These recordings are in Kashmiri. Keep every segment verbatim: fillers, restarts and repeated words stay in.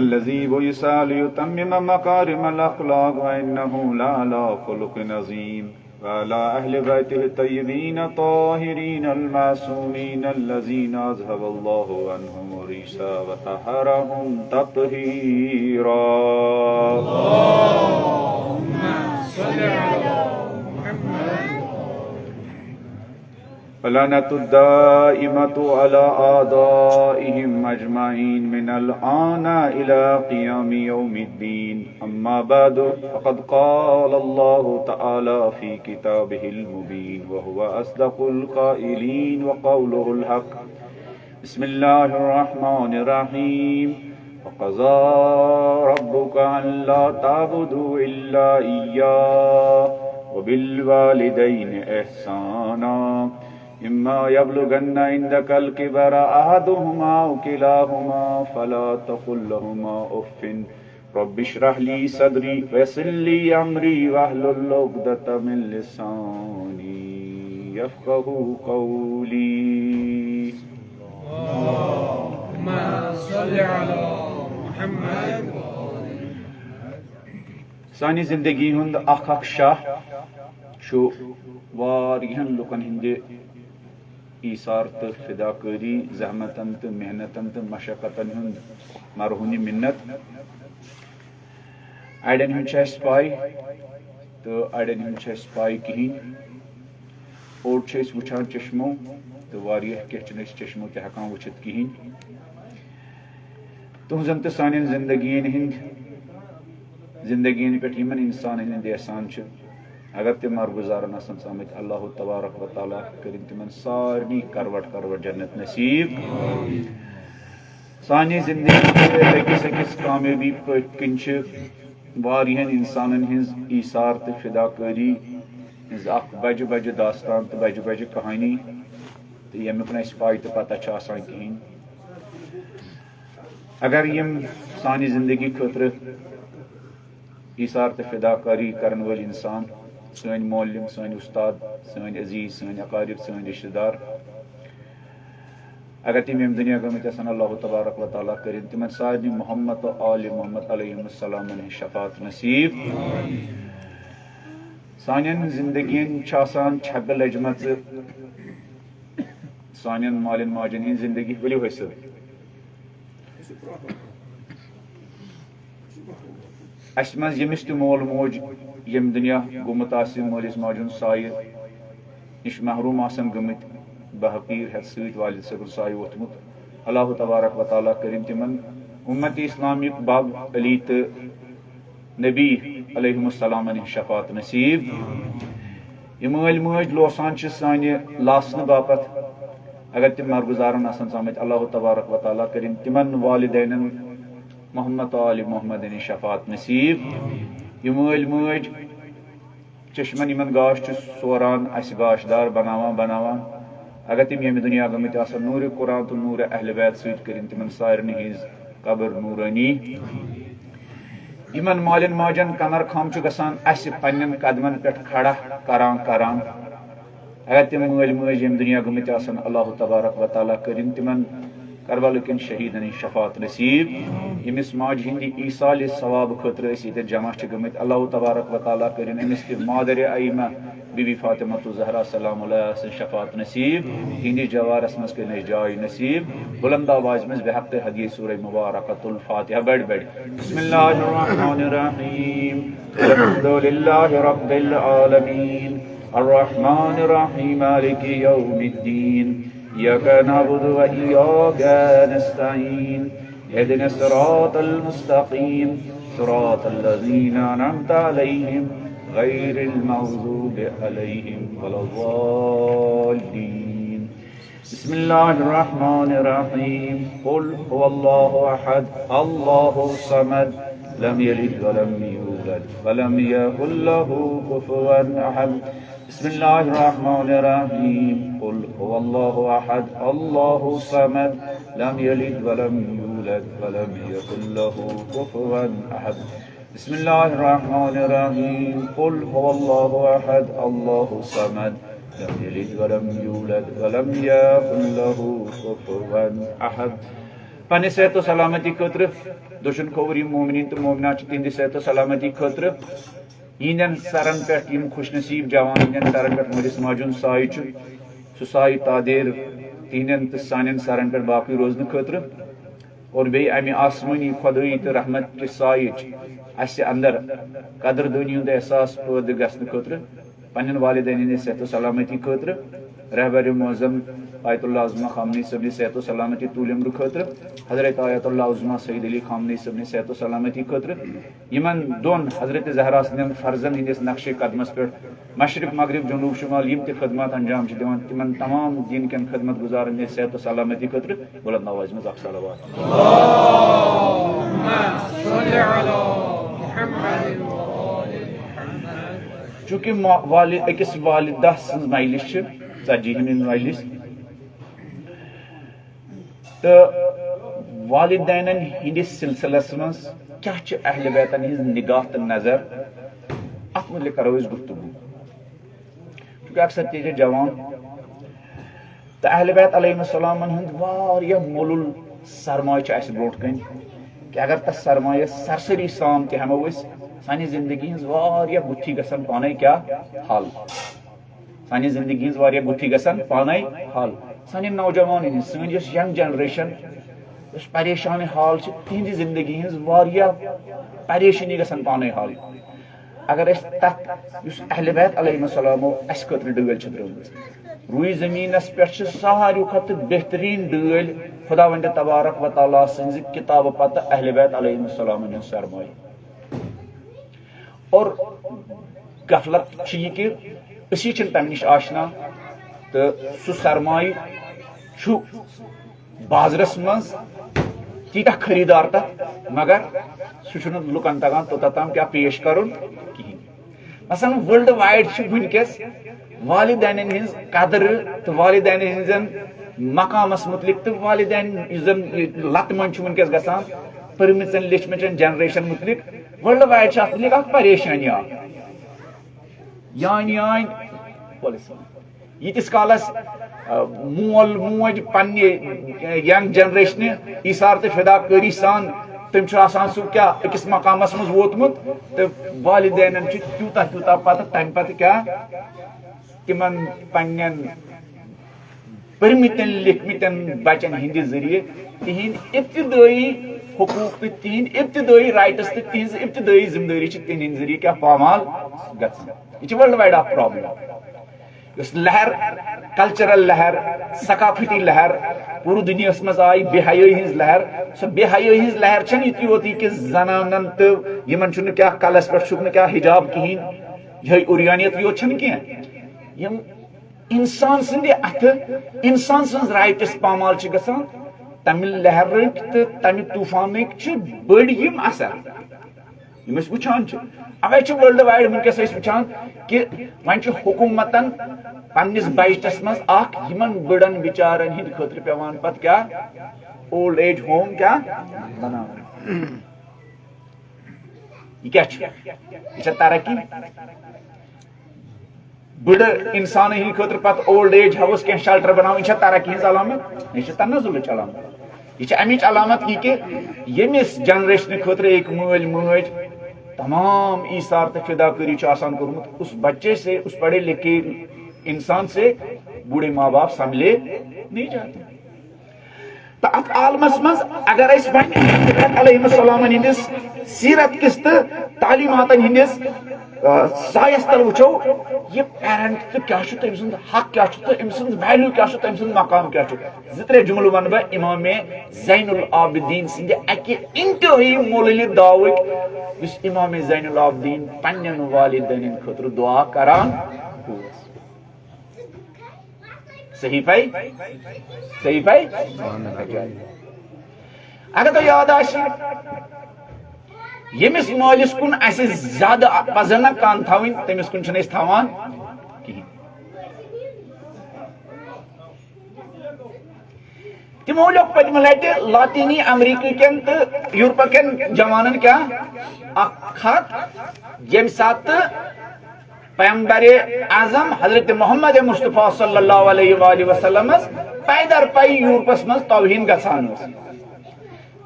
الذي بعث ليتمم مكارم الأخلاق وإنه لعلى خلق عظيم. وعلى أهل بيته الطيبين الطاهرين المعصومين الذين أذهب الله عنهم الرجس وطهرهم تطهيرا. اللهم صل على محمد. ولعنة الدائمة على أعدائهم أجمعين من الآن إلى قيام يوم الدين. أما بعد، فقد قال الله تعالى في كتابه المبين، وهو أصدق القائلين، وقوله الحق. بسم الله الرحمن الرحيم. وقضى ربك ألا تعبدوا إلا إياه وبالوالدين إحسانا. إما يبلغن عندك الكبر أحدهما أو كلاهما فلا تقل لهما أف. رب اشرح لي صدري ويسر لي أمري واحلل عقدة من لساني يفقهوا قولي. اللهم صل على محمد. سانہِ زندگی ہُنٛد اکھ اکھ شاہ چھُ واریاہن لُکن ہٕنٛدِ ایثار تہٕ فداکٲری، زحمتن تہٕ محنتن تہٕ مشقتن ہُنٛد مرہونہِ منت۔ اڑٮ۪ن ہُنٛد چھِ اَسہِ پَے تہٕ اڑٮ۪ن ہُنٛد چھِ اَسہِ پَے کِہیٖنۍ۔ اوٚڑ چھِ أسۍ وٕچھان چشمو تہٕ واریاہ کینٛہہ چھِنہٕ أسۍ چشمو تہِ ہٮ۪کان وٕچھِتھ کِہیٖنۍ۔ تُہنٛزن تہٕ سانٮ۪ن زندگین ہٕنٛدۍ، زندگین پٮ۪ٹھ یِمن انسانن ہٕنٛدۍ احسان چھِ، اگر تِم مرگُزارن آسن ژامٕتۍ، اللہ تبارک و تعالیٰ کٔرِن تِمن سارنٕے کروٹ کروٹ جنت نصیب۔ سانہِ زندگی کہِ أکِس أکِس کامیٲبی پٔتۍ کِنۍ چھِ واریاہن انسانن ہٕنٛز ایثار تہٕ فداکٲری ہٕنٛز اکھ بجہِ بجہِ داستان تہٕ بجہِ بجہِ کہانی، تہٕ ییٚمیُک نہٕ اَسہِ پَے تہٕ پتہ چھِ آسان کِہیٖنۍ۔ اگر یِم سانہِ زندگی خٲطرٕ ایثار تہٕ فداکٲری کرن وٲلۍ انسان، سٲنۍ معلم، سٲنۍ استاد، سٲنۍ عزیز، سٲنۍ اقارب، سٲنۍ رشتہٕ دار، اگر تِم ییٚمہِ دُنیا گٔمٕتۍ آسن، اللہ تبارک و تعالیٰ کٔرِن تِمن سارنٕے محمد تہٕ آل محمد علیہم السلامن ہٕنٛز شفاعت نصیب۔ سانٮ۪ن زندگین چھِ آسان چھپہِ لٔجمژٕ، سانٮ۪ن مالٮ۪ن ماجٮ۪ن ہٕنٛز زندگی۔ ؤلِو حٲصِل۔ اَسہِ منٛز ییٚمِس تہِ مول موج ییٚمہِ دُنیا گوٚمُت آسہِ، مٲلِس ماجہِ ہُنٛد سایہِ نِش محروم آسن گٔمٕتۍ، بحقیٖر ہٮ۪تھ سۭتۍ والد صٲبُن سایہِ ووٚتھمُت، اللہ تبارک و تعالیٰ کٔرِن تِمن اُمت اسلامیُک باب علی تہٕ نبی علیہم السلامن ہٕنٛز شفاعت نصیب۔ یہِ مٲلۍ مٲج لوسان چھِ سانہِ لاسنہٕ باپتھ، اگر تِم مرگُزارن آسن ژامٕتۍ، اللہ تبارک و تعالیٰ کٔرِن تِمن والدینن محمد تہٕ آل محمدن ہٕنٛز شفاعت نصیب۔ یہِ مٲلۍ مٲج چشمن یِمن گاش چھُ سوران، اَسہِ گاشدار بناوان بناوان، اگر تِم ییٚمہِ دُنیا گٔمٕتۍ آسن، نوٗرِ قرآن تہٕ نوٗرِ اہل بیت سۭتۍ کٔرِن تِمن سارنٕے ہٕنٛز قبر نوٗرٲنی۔ یِمن مالٮ۪ن ماجٮ۪ن کمر خم چھُ گژھان اَسہِ پننٮ۪ن قدمن پٮ۪ٹھ کھڑا کران کران۔ اگر تِم مٲلۍ مٲج ییٚمہِ دُنیا گٔمٕتۍ آسن، اللہ تبارک و تعالیٰ کٔرِن تِمن کربلہٕ کٮ۪ن شہیٖدن ہٕنٛز شفاعت نصیب۔ ییٚمِس ماجہِ ہٕنٛدِ ایصالِ ثواب خٲطرٕ أسۍ ییٚتٮ۪تھ جمع چھِ گٔمٕتۍ، اللہ تبارک و تعالیٰ کٔرِن أمِس تہِ مادرِ ائمہ بی بی فاطمہ الزہرا سلام اللہ سٕنٛز شفاعت نصیب، تِہنٛدِس جوارس منٛز کٔرِن اَسہِ جاے نصیب۔ بلند آوازِ منٛز بحق حدیث سورہ مبارکۃ الفاتحہ بڑِ بڑِ۔ بسم اللہ الرحمن الرحیم۔ الحمد للہ رب العالمین۔ الرحمن الرحیم۔ مالک یوم الدین۔ ایاک نعبد و ایاک نستعین۔ اهدنا الصراط المستقيم، صراط الذين أنعمت عليهم، غير المغضوب عليهم ولا الضالين. بسم الله الرحمن الرحيم. قل هو الله أحد، الله الصمد، لم يلد ولم يولد، ولم يكن له كفوا أحد. بسم الله الرحمن الرحيم. قل هو الله أحد، الله الصمد، لم يلد ولم يولد، ولم يكن له كفوا أحد. بسم الله الرحمن الرحيم. قل هو الله أحد، الله الصمد، لم يلد ولم يولد، ولم يكن له كفوا أحد. پننہِ صحت و سلامتی خٲطرٕ، دٔچھُن کھووُر یِم مومنیٖن تہٕ مومنات چھِ، تِہنٛدِ صحت و سلامتی خٲطرٕ، یِہنٛدٮ۪ن سرن پٮ۪ٹھ، یِم خوش نصیب جوان، یِہنٛدٮ۪ن سرن پٮ۪ٹھ مٲلِس ماجہِ ہُنٛد سایہِ چھُ، سُہ سایہِ تادیر تِہنٛدٮ۪ن تہٕ سانٮ۪ن سرن پٮ۪ٹھ باقٕے روزنہٕ خٲطرٕ، اور بیٚیہِ امہِ آسمٲنی خۄدٲیی تہٕ رحمت کہِ سایِچ اسہِ اندر قدردٲنی ہُنٛد احساس پٲدٕ گژھنہٕ خٲطرٕ، پننٮ۪ن والدینن ہٕنٛدِ صحت و سلامتی خٲطرٕ، رہبر معظم آیت اللہ عظمیٰ خامنہی صٲبنہِ صحت و سلامتی طول عمرٕ خٲطرٕ، حضرت آیت اللہ عظمیٰ سید علی خامنہی صٲبنہِ صحت و سلامتی خٲطرٕ، یِمن دۄن حضرت زہرا سٕنٛدٮ۪ن فرضن ہٕنٛدِس نقشِ قدمس پٮ۪ٹھ مشرق، مغرب، جنوب، شمال یِم تہِ خدمات انجام چھِ دِوان، تِمن تمام دیٖن کٮ۪ن خدمت گزارن ہٕنٛدِ صحت و سلامتی خٲطرٕ بلند آوازِ منٛز اکھ صلوات۔ چونکہ ما-، والد، أکِس والدہ سٕنٛز مجلس چھِ، ژتجی ہِم مجلس، تہٕ والدینن ہٕنٛدِس سلسلس منٛز کیٛاہ چھِ اہل بیتن ہٕنٛز نگاہ تہٕ نظر، اتھ متعلق کرو أسۍ گفتگو۔ چونکہ اکثر تہِ چھِ جوان تہٕ اہل بیت علیہم السلامن ہُنٛد واریاہ مۄلُل سرمایہِ چھُ اَسہِ برونٛٹھ کَنہِ، کہِ اگر تَتھ سرمایَس سرسٔری سام تہِ ہٮ۪مو أسۍ، سانہِ زندگی ہٕنٛز واریاہ گُتھی گژھن پانے کیٛاہ حل۔ سانہِ زندگی ہٕنٛز واریاہ گُتھی گژھن پانے حل۔ سانہِ نوجوانن ہٕنٛز، سٲنۍ یۄس ینگ جنریشن، یۄس پریشان حال چھِ، تِہنٛزِ زندگی ہٕنٛز واریاہ پریشٲنی گژھن پانے حل۔ اگر أسۍ تتھ، یُس اہل بیت علیہم السلامو اسہِ خٲطرٕ ڈٲلۍ چھِ ترٲومٕژ، روی زمینس پٮ۪ٹھ چھِ ساروی کھۄتہٕ بہترین ڈٲلۍ خداوند تبارک و تعالیٰ سٕنزِ کتابہٕ پتہٕ اہل بیت علیہم السلامن ہُنٛد سرمایہ۔ اور غفلت چھِ یہِ کہِ أسی چھِنہٕ تمہِ نِش آشنا، تہٕ سُہ سرمایہ چھُ بازرس منٛز تیٖتیٛاہ خریٖدار تتھ، مگر سُہ چھُنہٕ لُکن تگان توٚتام کیٛاہ پیش کرُن کِہیٖنۍ۔ مثلاً ورلڈ وایڈ چھِ وٕنکیٚس والدینن ہٕنٛز قدر تہٕ والدینن ہٕنٛزن مقامس متعلق تہٕ والدین یُس زن یہِ لتہٕ منٛز چھُ وٕنکیٚس گژھان پٔرمٕژن لیچھمٕژن جنریشن متعلق، ورلڈ وایڈ چھِ اتھ متعلق اکھ پریشٲنی اکھ۔ یانۍ یانۍ، وعلیکم السلام۔ ییٖتِس کالس، آ، مول موج پننہِ، آ، ینگ جنریشنہِ ایثار تہٕ فدا کٲری سان، تٔمۍ چھُ آسان سُہ کیٛاہ أکِس مقامس منٛز ووتمُت، تہٕ والدینن چھُ تیوٗتاہ تیوٗتاہ پتہٕ تمہِ پتہٕ کیٛاہ تِمن پننٮ۪ن پٔرمٕتٮ۪ن لیکھمٕتٮ۪ن بچن ہٕنٛدِ ذٔریعہٕ تِہنٛدۍ ابتدٲیی حقوٗق تہٕ تِہنٛدۍ ابتدٲیی رائٹس تہٕ تِہنٛز ابتدٲیی ذمہٕ دٲری چھِ تِہنٛدِ ذٔریعہٕ کیٛاہ پامال گژھان۔ یہِ چھِ ورلڈ وائڈ اکھ پرابلم۔ یۄس لہر، کلچرل لہر، ثقافتی لہر، پوٗرٕ دُنیاہس منٛز آیہِ بے حیٲیی ہٕنٛز لہر۔ سۄ بے حیٲیی ہٕنٛز لہر چھنہٕ یِتُے یوت یہِ کہِ زنانن تہٕ یِمن چھُنہٕ کیٛاہ کلس پٮ۪ٹھ چھُکھ نہٕ کیٛاہ حجاب کِہینۍ، یِہے عریانیت یوت چھنہٕ کینٛہہ۔ یِم انسان سٕنٛدِ اتھٕ، انسان سٕنٛز رائٹس پامال چھِ گژھان، تمہِ لہرٕکۍ تہٕ تمہِ طوفانٕکۍ چھِ بٔڑۍ یِم اثر، یِم أسۍ وٕچھان چھِ۔ اوے چھِ ورلڈ وائڈ وٕنکیٚس أسۍ وٕچھان کہِ وۄنۍ چھُ حکوٗمتن پننِس بجٹس منٛز اکھ یِمن بٔڑن بِچارن ہٕنٛدِ خٲطرٕ پٮ۪وان پتہٕ کیٛاہ، اولڈ ایج ہوم کیٛاہ بناوُن۔ یہِ کیٛاہ چھُ؟ یہِ چھا ترقی؟ بٕڑٕ انسانن ہٕنٛدِ خٲطرٕ پتہٕ اولڈ ایج ہاوُس، کینٛہہ شلٹر بناوٕنۍ، یہِ چھا ترقی ہٕنٛز علامت؟ یہِ چھِ تنزلٕچ علامت۔ یہِ چھِ امِچ علامت یہِ کہِ ییٚمِس جنریشنہٕ خٲطرٕ أکۍ مٲلۍ مٲج تمام ایثار تہٕ فدا کٲری چھُ آسان کوٚرمُت، اس بچے سے، اس پڑھے لکھے انسان سے بوڑھے ماں باپ سنبھلے نہیں جاتے۔ تہٕ اتھ عالمس منٛز اگر أسۍ وۄنۍ حضرت علیہ السلامن ہٕنٛدِس سیرت کِس تہٕ تعلیماتن ہٕنٛدِس، آ، سایس تل وٕچھو، یہِ پیرنٹ تہٕ کیٛاہ چھُ، تٔمۍ سُنٛد حق کیٛاہ چھُ تہٕ أمۍ سُنٛد ویلیو کیٛاہ چھُ، تٔمۍ سُنٛد مقام کیٛاہ چھُ۔ زٕ ترٛےٚ جملہٕ ونہٕ بہٕ امام زین العابدین سٕنٛدِ اکہِ انتہٲیی مولٕلہِ دعوٕکۍ، یُس امام زین العابدین پننٮ۪ن والدینن خٲطرٕ دعا کران اوس۔ صحیح پاے؟ صحیح پاے؟ اگر تۄہہِ یاد آسہِ، ییٚمِس مٲلِس کُن اَسہِ زیادٕ پزنہ کان تھاوٕنۍ، تٔمِس کُن چھِنہٕ أسۍ تھاوان کِہیٖنۍ۔ تِمو لیوٚکھ پٔتمہِ لٹہِ لاطینی امریکہ کٮ۪ن تہٕ یورپہٕ کٮ۪ن جوانن کیٛاہ؟ اکھ خط، ییٚمہِ ساتہٕ پیغمبر اعظم حضرت محمد مصطفیٰ صلی اللہ علیہ وآلہ وسلمس پیدر پائی یورپس منٛز توہین گژھان اوس۔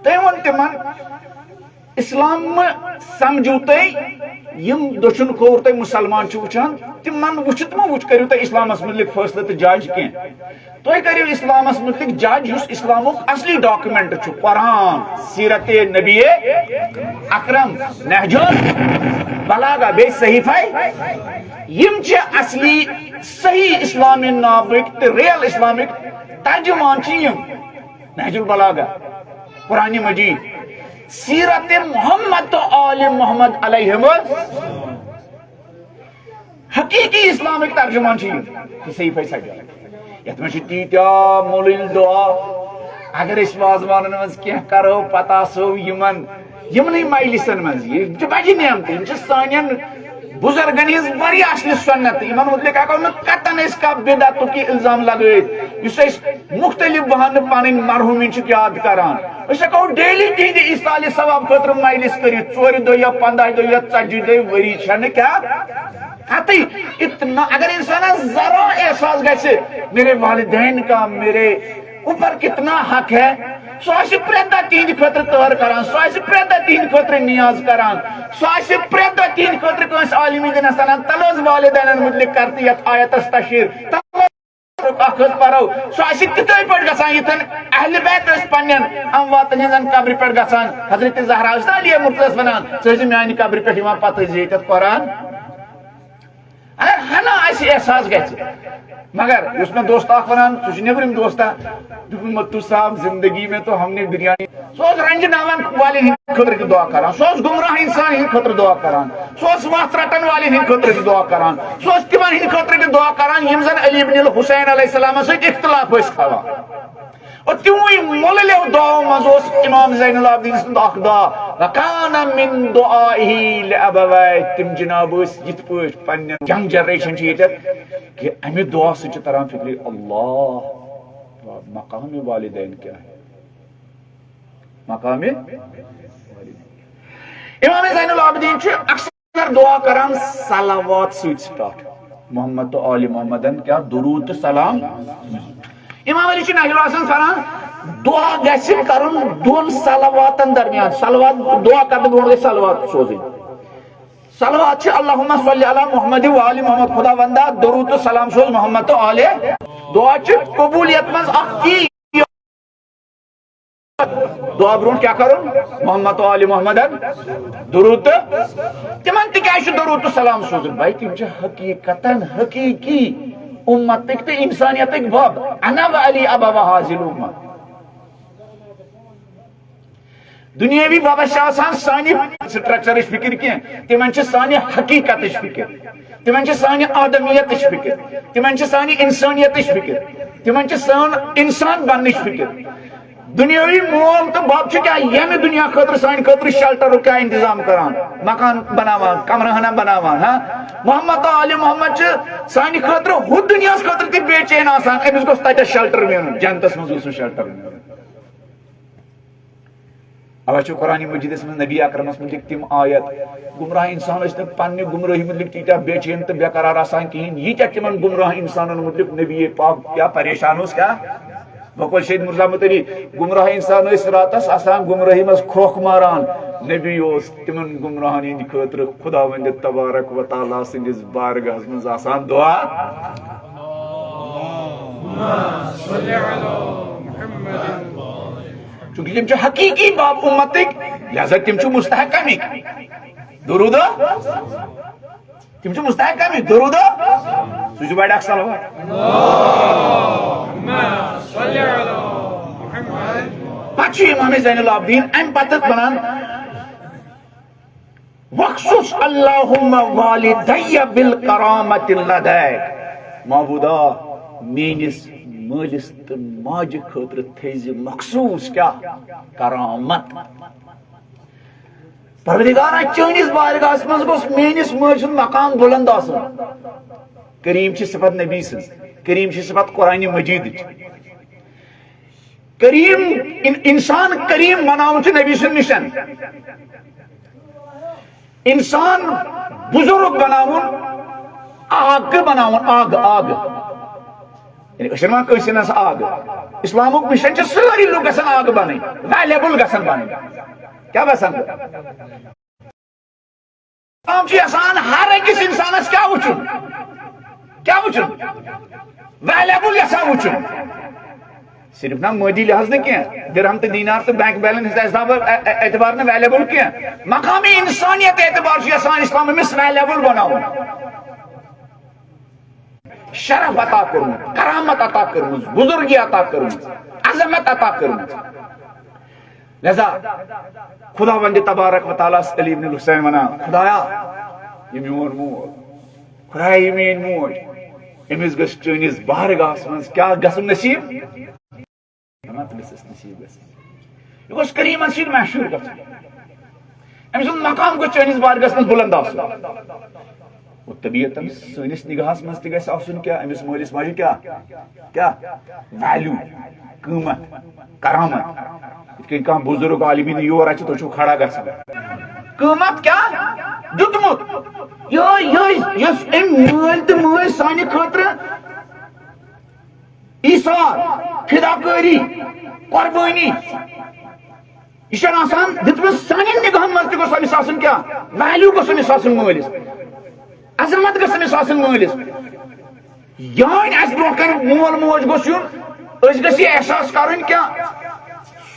تٔمۍ ووٚن تِمن، اسلام مہ سمجھو تُہۍ، یِم دٔچھُن کھووُر تُہۍ مسلمان چھِو وٕچھان، تِمن وٕچھِتھ مہ وٕچھ، کٔرِو تُہۍ اسلامس مُتعلق فٲصلہٕ تہٕ جج کینٛہہ۔ تُہۍ کٔرِو اسلامس مُتعلق جج یُس اسلامُک اصلی ڈاکومنٹ چھُ، قرآن، سیرت نبی اکرم، نہج البلاغہ، بیٚیہِ صحیفہ۔ یِم چھِ اصلی صحیح اسلامی نابٕکۍ تہٕ ریل اسلامٕکۍ ترجمان چھِ یِم۔ نہج البلاغہ، قرآن مجید، سیرت محمد تو آل محمد علیہ وسلم۔ حقیقی اسلامٕکۍ ترجمان چھِ یِم۔ تہٕ صحیح پٲٹھۍ سجٲوِتھ۔ یَتھ منٛز چھِ تیٖتیٛاہ مُلٕلۍ دُعا۔ اگر أسۍ وازوانن منٛز کینٛہہ کرو، پتہٕ آسو یِمن، یِمنٕے مجلسن منٛز۔ یِم چھِ بجہِ نعمتہٕ، یِم چھِ سانٮ۪ن بزرگن ہٕنٛز واریاہ اصل سنت، یِمن مُتعلق ہٮ۪کو نہٕ قطعاً أسۍ کانٛہہ بدعتُک یہِ الزام لگٲوِتھ، یُس أسۍ مُختٔلِف بہانہٕ پنٕنۍ مرحوٗمین چھِ یاد کران۔ أسۍ ہٮ۪کو ڈیلی تِہنٛدِ ایصالِ ثواب خٲطرٕ مجلس کٔرِتھ، ژورِ دۄہہِ یا پنٛداہہِ دۄہہِ یا ژتجی دۄہہِ، ؤری چھنہٕ کیٛاہ کتھٕے۔ اتنا اگر انسانس ذرا احساس گژھِ، میرے والدین کا میرے اوپر کتنا حق ہے، سُہ آسہِ پرٛٮ۪تھ دۄہ تِہنٛدِ خٲطرٕ تہر کران، سُہ آسہِ پرٛٮ۪تھ دۄہ تِہنٛدِ خٲطرٕ نیاز کران، سُہ آسہِ پرٛٮ۪تھ دۄہ تِہنٛدِ خٲطرٕ کٲنٛسہِ عالمِ دینس ونان، تلہٕ حظ والدینن مُتعلق کر تہٕ یتھ آیتس تشہیر، تلہٕ حظ اکھ حظ پرو، سُہ آسہِ تِتھے پٲٹھۍ گژھان یِتھن اہل بیت ٲسۍ پننٮ۪ن امواتن ہٕنٛزن قبرِ پٮ۪ٹھ گژھان۔ حضرت زہرا ٲس نا علی مرتضیٰ ونان، ژٕ ٲسۍ زِ میانہِ قبرِ پٮ۪ٹھ یِوان، پتہٕ ٲسۍ زِ ییٚتٮ۪تھ قرآن۔ اگر ہنا آسہِ احساس گژھِ، مگر یُس مےٚ دوست اکھ ونان، سُہ چھُ نیٚبرِم دوستا، دوٚپُن، "متو صاحب، زندگی میں تو ہم نے بریانی۔" سُہ اوس رنجناون والٮ۪ن ہٕنٛدِ خٲطرٕ تہِ دعا کران، سُہ اوس گمراہ انسان ہٕنٛدِ خٲطرٕ دعا کران، سُہ اوس وتھ رٹن والٮ۪ن ہٕنٛدِ خٲطرٕ تہِ دعا کران، سُہ اوس تِمن ہٕنٛدِ خٲطرٕ تہِ دعا کران، یِم زن علی بن الحسین علیہ السلامس سۭتۍ اختلاف ٲسۍ تھاوان۔ اور تِموٕے مُللیو دعاو منٛز اوس امام زین العابدین سُنٛد اکھ دعا، "وکان من دعائه لابویہ"، تِم جناب ٲسۍ یِتھ پٲٹھۍ پننٮ۪ن ینگ جنریشن چھِ ییٚتٮ۪تھ کہِ امہِ دعا سۭتۍ چھِ تران فکرِ، اللہ، مقام والدین کیا ہے، مقام والدین۔ امام زین العابدین چھِ اکثر دعا کران صلوات سۭتۍ سٹارٹ۔ محمد تو آل محمدن کیا درود تہٕ سلام۔ امام علی چھُ نہج الحسن فران، دعا گژھِ کرُن دۄن صلواتن درمیان۔ صلوات، دعا کرنہٕ برونٛٹھ گژھِ صلوات سوزٕنۍ۔ صلوات چھِ اللہم صلی علی محمد و آل محمد، خدا وندا درود تہٕ سلام سوز محمد تو آل۔ دعا چھِ قبولیت منٛز اکھ کی دعا برونٛٹھ کیٛاہ کرُن؟ محمد و آل محمدن درود تہٕ تِمن تہِ کیٛازِ چھُ درود تہٕ سلام سوزُن؟ بھائی، تِم چھِ حقیقتاً حقیقی امتٕکۍ تہٕ انسانیتٕکۍ بب۔ انا و علی ابوا هذه الامة۔ دنیاوی ببس چھِ آسان سانہِ سٹرکچرٕچ فکر کینٛہہ، تِمن چھِ سانہِ حقیقتٕچ فکر، تِمن چھِ سانہِ آدمیتٕچ فکر، تِمن چھِ سانہِ انسانیتٕچ فکر، تِمن چھِ سٲنۍ انسان بننٕچ فکر۔ دنیاوی مول تہٕ بب چھُ کیٛاہ ییٚمہِ دُنیا خٲطرٕ سانہِ خٲطرٕ شیلٹرُک کیٛاہ انتظام کران، مکان بناوان، کمرٕ ہنا بناوان، ہاں؟ محمد تہٕ آل محمد چھِ سانہِ خٲطرٕ ہُتھ دُنیاہس خٲطرٕ تہِ بے چین آسان، أمِس گوٚژھ تتٮ۪تھ شیلٹر میلُن، جنتس منٛز گوٚژھ نہٕ شیلٹر میلُن۔ اوے چھُ قرآن مجیدس منٛز نبی اکرمس متعلق تِم آیت، گمراہ انسان ٲسۍ نہٕ پننہِ گمراہی متعلق تیٖتیٛاہ بے چین تہٕ بے قرار آسان کِہیٖنۍ، ییٖتیٛاہ تِمن گمراہ انسانن متعلق نبی پاک کیٛاہ پریشان اوس کیٛاہ۔ وۄنۍ گوٚو شہید مرزا متعلی، گمراہ انسان ٲسۍ راتس آسان گمراہی منٛز کھوکھ ماران، نبی اوس تِمن گمراہن ہٕنٛدِ خٲطرٕ خداوند تبارک و تعالیٰ سٕنٛدِس بارگاہس منٛز آسان دعا۔ چونکہ تِم چھِ حقیقی باب امتٕکۍ، لہذا تِم چھِ مستحق کمِکۍ؟ درود۔ تِم چھِ مستحق کمِکۍ؟ درود۔ سُہ چھُ بڑٕ اکھ صلوات۔ پتہٕ چھُ امام زین العابدین امہِ پتہٕ ونان، "واخصص اللہم والدی بالکرامۃ لدیک"، معبودا، میٲنِس مٲلِس تہٕ ماجہِ خٲطرٕ تھٲیزِ مخصوص کیٛاہ؟ کرامت۔ پروردگارا، چٲنِس بارگاہس منٛز گوٚژھ میٲنِس مٲلۍ سُنٛد مقام بُلند آسُن۔ کریم چھِ صفت نبی سٕنٛز، کریم چھِ صفت قرآن مجیدٕچ۔ کریم، ان-، انسان کریم بناوُن چھُ نبی سُنٛد مشن۔ انسان بزرگ بناوُن، آگہٕ بناوُن، آگہٕ، آگہٕ۔ یعنی أسۍ چھِنہٕ وَنان کٲنٛسہِ نَس آگ۔ اِسلامُک مِشن چھِ سٲری لُکھ گژھن آگ بَنٕنۍ، ویلیبل گژھن بَنٕنۍ۔ کیٛاہ باسان؟ اِسلام چھُ یَژھان ہر أکِس اِنسانَس کیٛاہ وٕچھُن؟ کیٛاہ وٕچھُن؟ ویلیبل یَژھان وٕچھُن۔ صرف نہ مٲدی لحاظ نہٕ کینٛہہ، درہم تہٕ دینار تہٕ بینک بیلنس ہٕنٛدِ حسابہٕ اعتبار نہٕ ویلیبل کینٛہہ، مقامی انسانیت اعتبار چھُ یَژھان اِسلام أمِس ویلیبل بَناوُن۔ شرف عطا کوٚرمُت، کرامت عطا کٔرمٕژ، بزرگی عطا کٔرمٕژ، عظمت عطا کٔرمٕژ۔ لہذا خداوند تبارک و تعالیٰ ہس علی ابن حسین ونان، خدایا، یہ میون مول، خدایا، یہ میٲنۍ موج، أمِس گژھِ چٲنِس بارگاہس منٛز کیٛاہ گژھُن نصیب؟ اما تٔمِس ٲس نصیب گژھان۔ یہِ گوٚژھ کریٖمن سۭتۍ مشہوٗر گژھُن۔ أمۍ سُنٛد مقام گوٚژھ چٲنِس بارگاہس منٛز بُلند آسُن۔ اور طبیعتن سٲنِس نگاہس منٛز تہِ گژھِ آسُن کیٛاہ؟ أمِس مٲلِس ماجہِ کیٛاہ؟ کیٛاہ؟ ویلیو، قۭمت، کرامت۔ یِتھ کٔنۍ کانٛہہ بُزرگ عالمی نہٕ یور اَژِ، تُہۍ چھِو کھڑا گژھان۔ قۭمت کیٛاہ؟ دیُتمُت۔ یِہوٚے، یِہوٚے، یۄس أمۍ مٲلۍ تہٕ مٲج سانہِ خٲطرٕ ایثار، فداکٲری، قۄربٲنی، یہِ چھَنہٕ آسان دِژمٕژ۔ سانٮ۪ن نگاہن منٛز تہِ گوٚژھ أمِس آسُن کیٛاہ؟ ویلیو گوٚژھ أمِس آسُن مٲلِس، عظمت گٔژھ أمِس آسٕنۍ مٲلِس۔ یہوٚے اَسہِ برونٛہہ کَنہِ مول موج گوٚژھ یُن، أسۍ گٔژھۍ یہِ احساس کَرُن کیٛاہ؟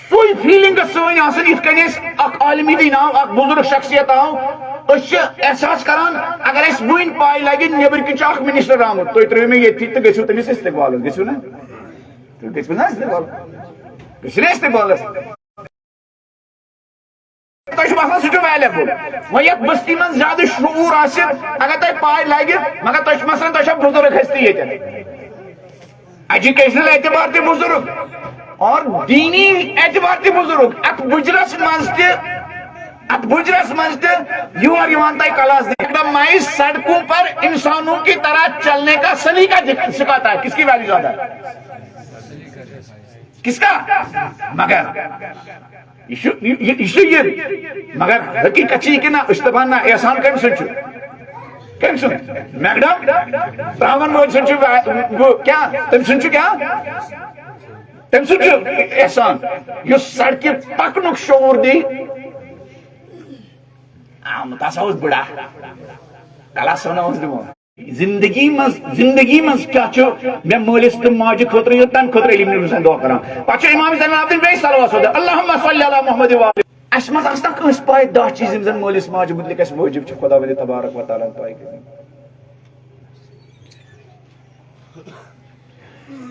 سُے فیلنگ گٔژھ سٲنۍ آسٕنۍ، یِتھ کٔنۍ اَسہِ اکھ عالمی دین آو، اکھ بُزرگ شخصیت آو، أسۍ چھِ احساس کران، اگر اَسہِ وٕنۍ پاے لگہِ، نیبر کِنۍ چھُ اکھ منسٹر آمُت، تُہۍ ترٲیِو مےٚ ییٚتھی تہٕ گٔژھِو تٔمِس استقبالس، گٔژھِو نا؟ تُہۍ گٔژھِو نا استقبال؟ گٔژھِو نا استقبالس؟ تۄہہِ چھُ باسان سُہ چھُ ویلیبل۔ وۄنۍ یتھ بستی منٛز زیادٕ شعوٗر آسہِ، اگر تۄہہِ پاے لگہِ، مگر تۄہہِ چھُ باسان تۄہہِ چھا بُزرگ ہستی ییٚتٮ۪ن۔ ایجوکیشنل اعتبار تہِ بُزرگ اور دینی اعتبار تہِ بُزرگ۔ اتھ بُجرس منٛز تہِ، اتھ بُجرس منٛز تہِ یور یِوان تۄہہِ کلاس دِنہِ۔ میں سڑکوں پر انسانوں کی طرح چلنے کا سلیقہ دکھ-، سکھاتا ہے۔ کس کی ویلیو زیادہ ہے؟ کس کا؟ مگر یہ چھُ، یہ، یہ، یہ چھُ یہ۔ مگر حقیقت چھِ یہِ کہِ نہ، أسۍ چھِ دَپان نہ، احسان کٔمۍ سُنٛد چھُ؟ کٔمۍ سُنٛد؟ میکڈم؟ ترٛاوَن وٲلۍ سُنٛد چھُ وا-، گوٚو کیٛاہ؟ تٔمۍ سُنٛد چھُ کیٛاہ؟ تٔمۍ سُنٛد چھُ احسان۔ یُس سڑکہِ پکنُک شعوٗر دی، آمُت ہسا اوس بٕڑا۔ کلاسَن اوس دِوان۔ زندگی منٛز، زندگی منٛز کیٛاہ چھُ مےٚ مٲلِس تہٕ ماجہِ خٲطرٕ یوت تَمہِ خٲطرٕ علم نبی سٕنٛدِ دعا کران؟ پتہٕ چھُ امام زین العابدین بیٚیہِ صلوات سوزان، اللہم صلی علی محمد و علی۔ اَسہِ منٛز آسہِ نا کٲنٛسہِ پاے دَہ چیٖز یِم زن مٲلِس ماجہِ مُتعلق اَسہِ وٲجِب چھِ خۄداوندِ تبارک و تعالیٰ ہن پاے کٔرمٕتۍ؟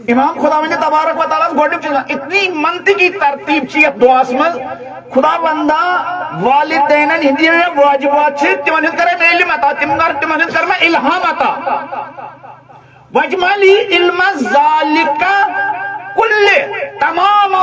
امام خداوند تبارک و تعالیٰ ہس گۄڈنیُک چیٖز، اتنی منطقی ترتیب چھِ یتھ دعاہس منٛز، خداوندا، والدینن ہٕنٛدۍ یِم مےٚ واجبات چھِ، تِمن ہُنٛد کر مےٚ علم عطا، تِم کر، تِمن ہُنٛد کر مےٚ الہام عطا۔ وجمع لی علم ذالک کل، تمام۔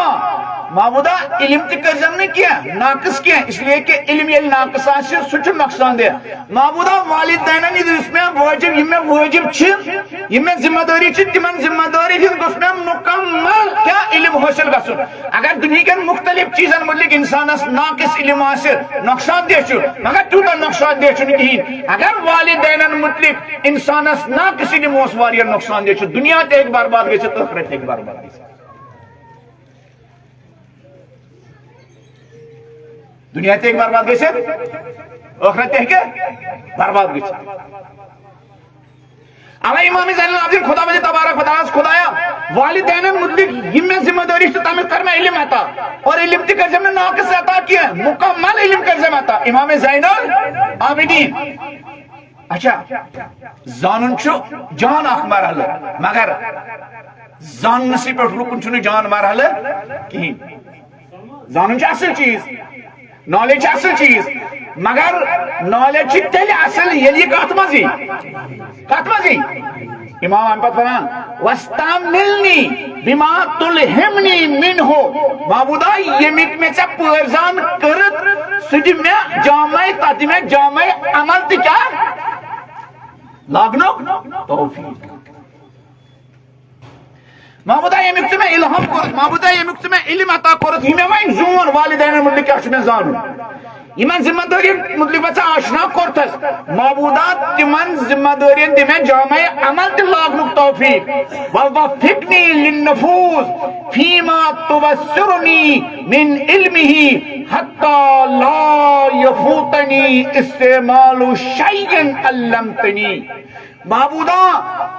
معبودا، علم تہِ کٔرزٮ۪م نہٕ کینٛہہ ناقص کینٛہہ، اس لیے کہ علم ییٚلہِ ناقص آسہِ، سُہ چھُ نۄقصان دہ۔ معبودا، والدینن یُس مےٚ وٲجب، یِم مےٚ وٲجب چھِ، یِم مےٚ ذمہ دٲری چھِ، تِمن ذمہ دٲری ہٕنٛز گوٚژھ مےٚ مُکمل کیٛاہ علم حٲصِل گژھُن۔ اگر دُنہیٖکٮ۪ن مُختٔلِف چیٖزن مُتعلِق اِنسانس ناقص علم آسہِ، نۄقصان دہ چھُ، مگر تیوٗتاہ نۄقصان دہ چھُنہٕ کِہیٖنۍ۔ اگر والدینن مُتعلِق اِنسانس ناقص علم اوس، واریاہ نۄقصان دہ چھُ، دُنیا تہِ ہیٚکہِ برباد گٔژھِتھ، ٲخرت تہِ ہیٚکہِ برباد گٔژھِتھ۔ دُنیا تہِ ہیٚکہِ برباد گٔژھِتھ، ٲخرت تہِ ہیٚکہِ برباد گٔژھِتھ۔ اللہ امام زین العابدین، خداوند تبارک و تعالیٰ ہس، خدایا، والدینن متعلق یِم مےٚ ذمہ دٲری چھِ، تَمیُک کر مےٚ علم عطا، اور علم تہِ کٔرزٮ۪م نہٕ ناقص عطا کینٛہہ، مُکمل علم کٔرزٮ۪م عطا۔ امام زین العابدین۔ اچھا، زانُن چھُ جان اکھ مرحلہٕ، مگر زاننَسٕے پٮ۪ٹھ رُکُن چھُنہٕ جان مرحلہٕ کِہیٖنۍ۔ زانُن چھُ اصل چیٖز، نالیج چھِ اصل چیٖز، مگر نالیج چھِ تیٚلہِ اصل ییٚلہِ یہِ کتھ منٛز یی۔ کتھ منٛز یی؟ امام امہِ پتہٕ ونان، "واستعملنی بما تلہمنی منہ"، معبودا، ییٚمیُک مےٚ ژےٚ پٲرزان کٔرٕتھ، سُہ دِ مےٚ جامع، تتھ دِ مےٚ جامع عمل تہِ کیٛاہ؟ لاگنُک توفیق۔ معبودا، ییٚمیُک ژٕ مےٚ الہام کوٚرُتھ، معبودا، ییٚمیُک ژٕ مےٚ علم عطا کوٚرُتھ، یہِ مےٚ وۄنۍ زون والدینن مُتعلق کیٛاہ چھُ مےٚ زانُن؟ یِمن ذمہ دٲرین مُتعلِق وَژھا آشنا کوٚرتھس۔ معبوٗدا، تِمن ذمہ دٲرین دِ مےٚ جامع عمل تہِ لاگنُک توفیٖق۔ ووفقنی للنفوذ فیما تبصرنی من علمہ حتی لا یفوتنی استعمال شیء علمتنی۔ معبودا،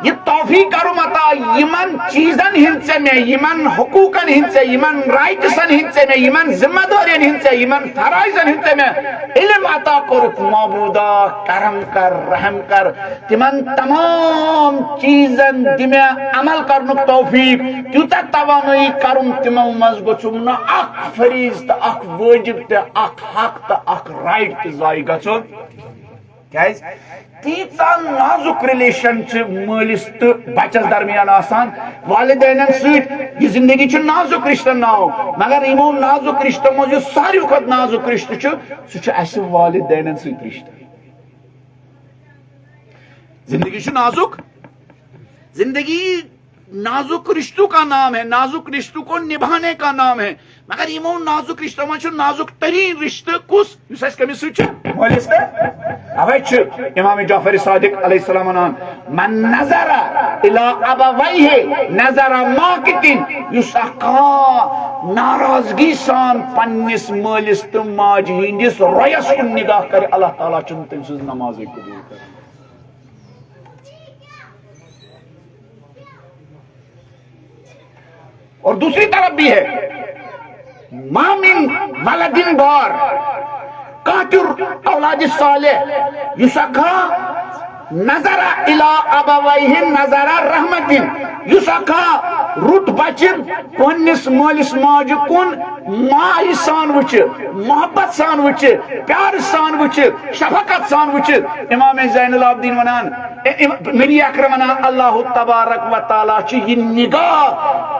یہِ توفیٖق کرُم عطا، یِمن چیٖزن ہٕنٛز ژےٚ مےٚ، یِمن حقوٗقن ہٕنٛز ژےٚ، یِمن رائٹسن ہٕنٛز ژےٚ مےٚ، یِمن ذمہ دٲرین ہٕنٛز ژےٚ، یِمن فرائضن ہٕنٛز ژےٚ مےٚ علم عطا کوٚرُتھ۔ معبودا، کرم کر، رحم کر، تِمن تمام چیٖزن دِ مےٚ عمل کرنُک توفیٖق، تیوٗتاہ توانٲیی کرُم، تِمو منٛز گوٚژھُم نہٕ اکھ فریضہٕ تہٕ اکھ وٲجب تہٕ اکھ حق تہٕ اکھ رائٹ تہِ ضایع گژھُن۔ کیازِ؟ تیٖژاہ نازُک ریلیشن چھِ مٲلِس تہٕ بچس درمیان آسان، والدینن سۭتۍ۔ یہِ زندگی چھُ نازُک رشتن ناو، مگر یِمو نازُک رشتو منٛز یُس ساروی کھۄتہٕ نازُک رشتہٕ چھُ، سُہ چھُ اسہِ والدینن سۭتۍ رشتہٕ۔ زندگی چھُ نازُک، زندگی نازُک رشتوں کا نام ہے، نازُک رشتوں کو نبھانے کا نام ہے۔ مگر یِمو نازُک رشتو منٛز چھُ نازُک تریٖن رشتہٕ کُس؟ یُس اَسہِ کٔمِس سۭتۍ چھُ؟ مٲلِس تہٕ۔ اوے چھُ امام جعفر صادق علیہ السلام ونان، من نظر الی ابویہ نظر ماقت، یُس اکھ کانٛہہ ناراضگی سان پننِس مٲلِس تہٕ ماجہِ ہٕنٛدِس رویس کُن نگاہ کرِ، اللہ تعالیٰ چھُنہٕ تٔمۍ سٕنٛز نمازے قبول کران۔ اور دوسری طرف بھی ہے، ما من ولد بار، کانٛہہ تہِ اولاد صالح، یُس اکھا نظر الی ابویہ نظر رحمت، یُس اکھا رُت بچہِ پننِس مٲلِس ماجہِ کُن مایہِ سان وٕچھِ، محبت سان وٕچھِ، پیار سان وٕچھِ، شفقت سان وٕچھِ۔ امام زین العابدین ونان، اے، اے، نبی اکرم ونان، اللہ تبارک و تعالیٰ چھُ یہِ نگاہ،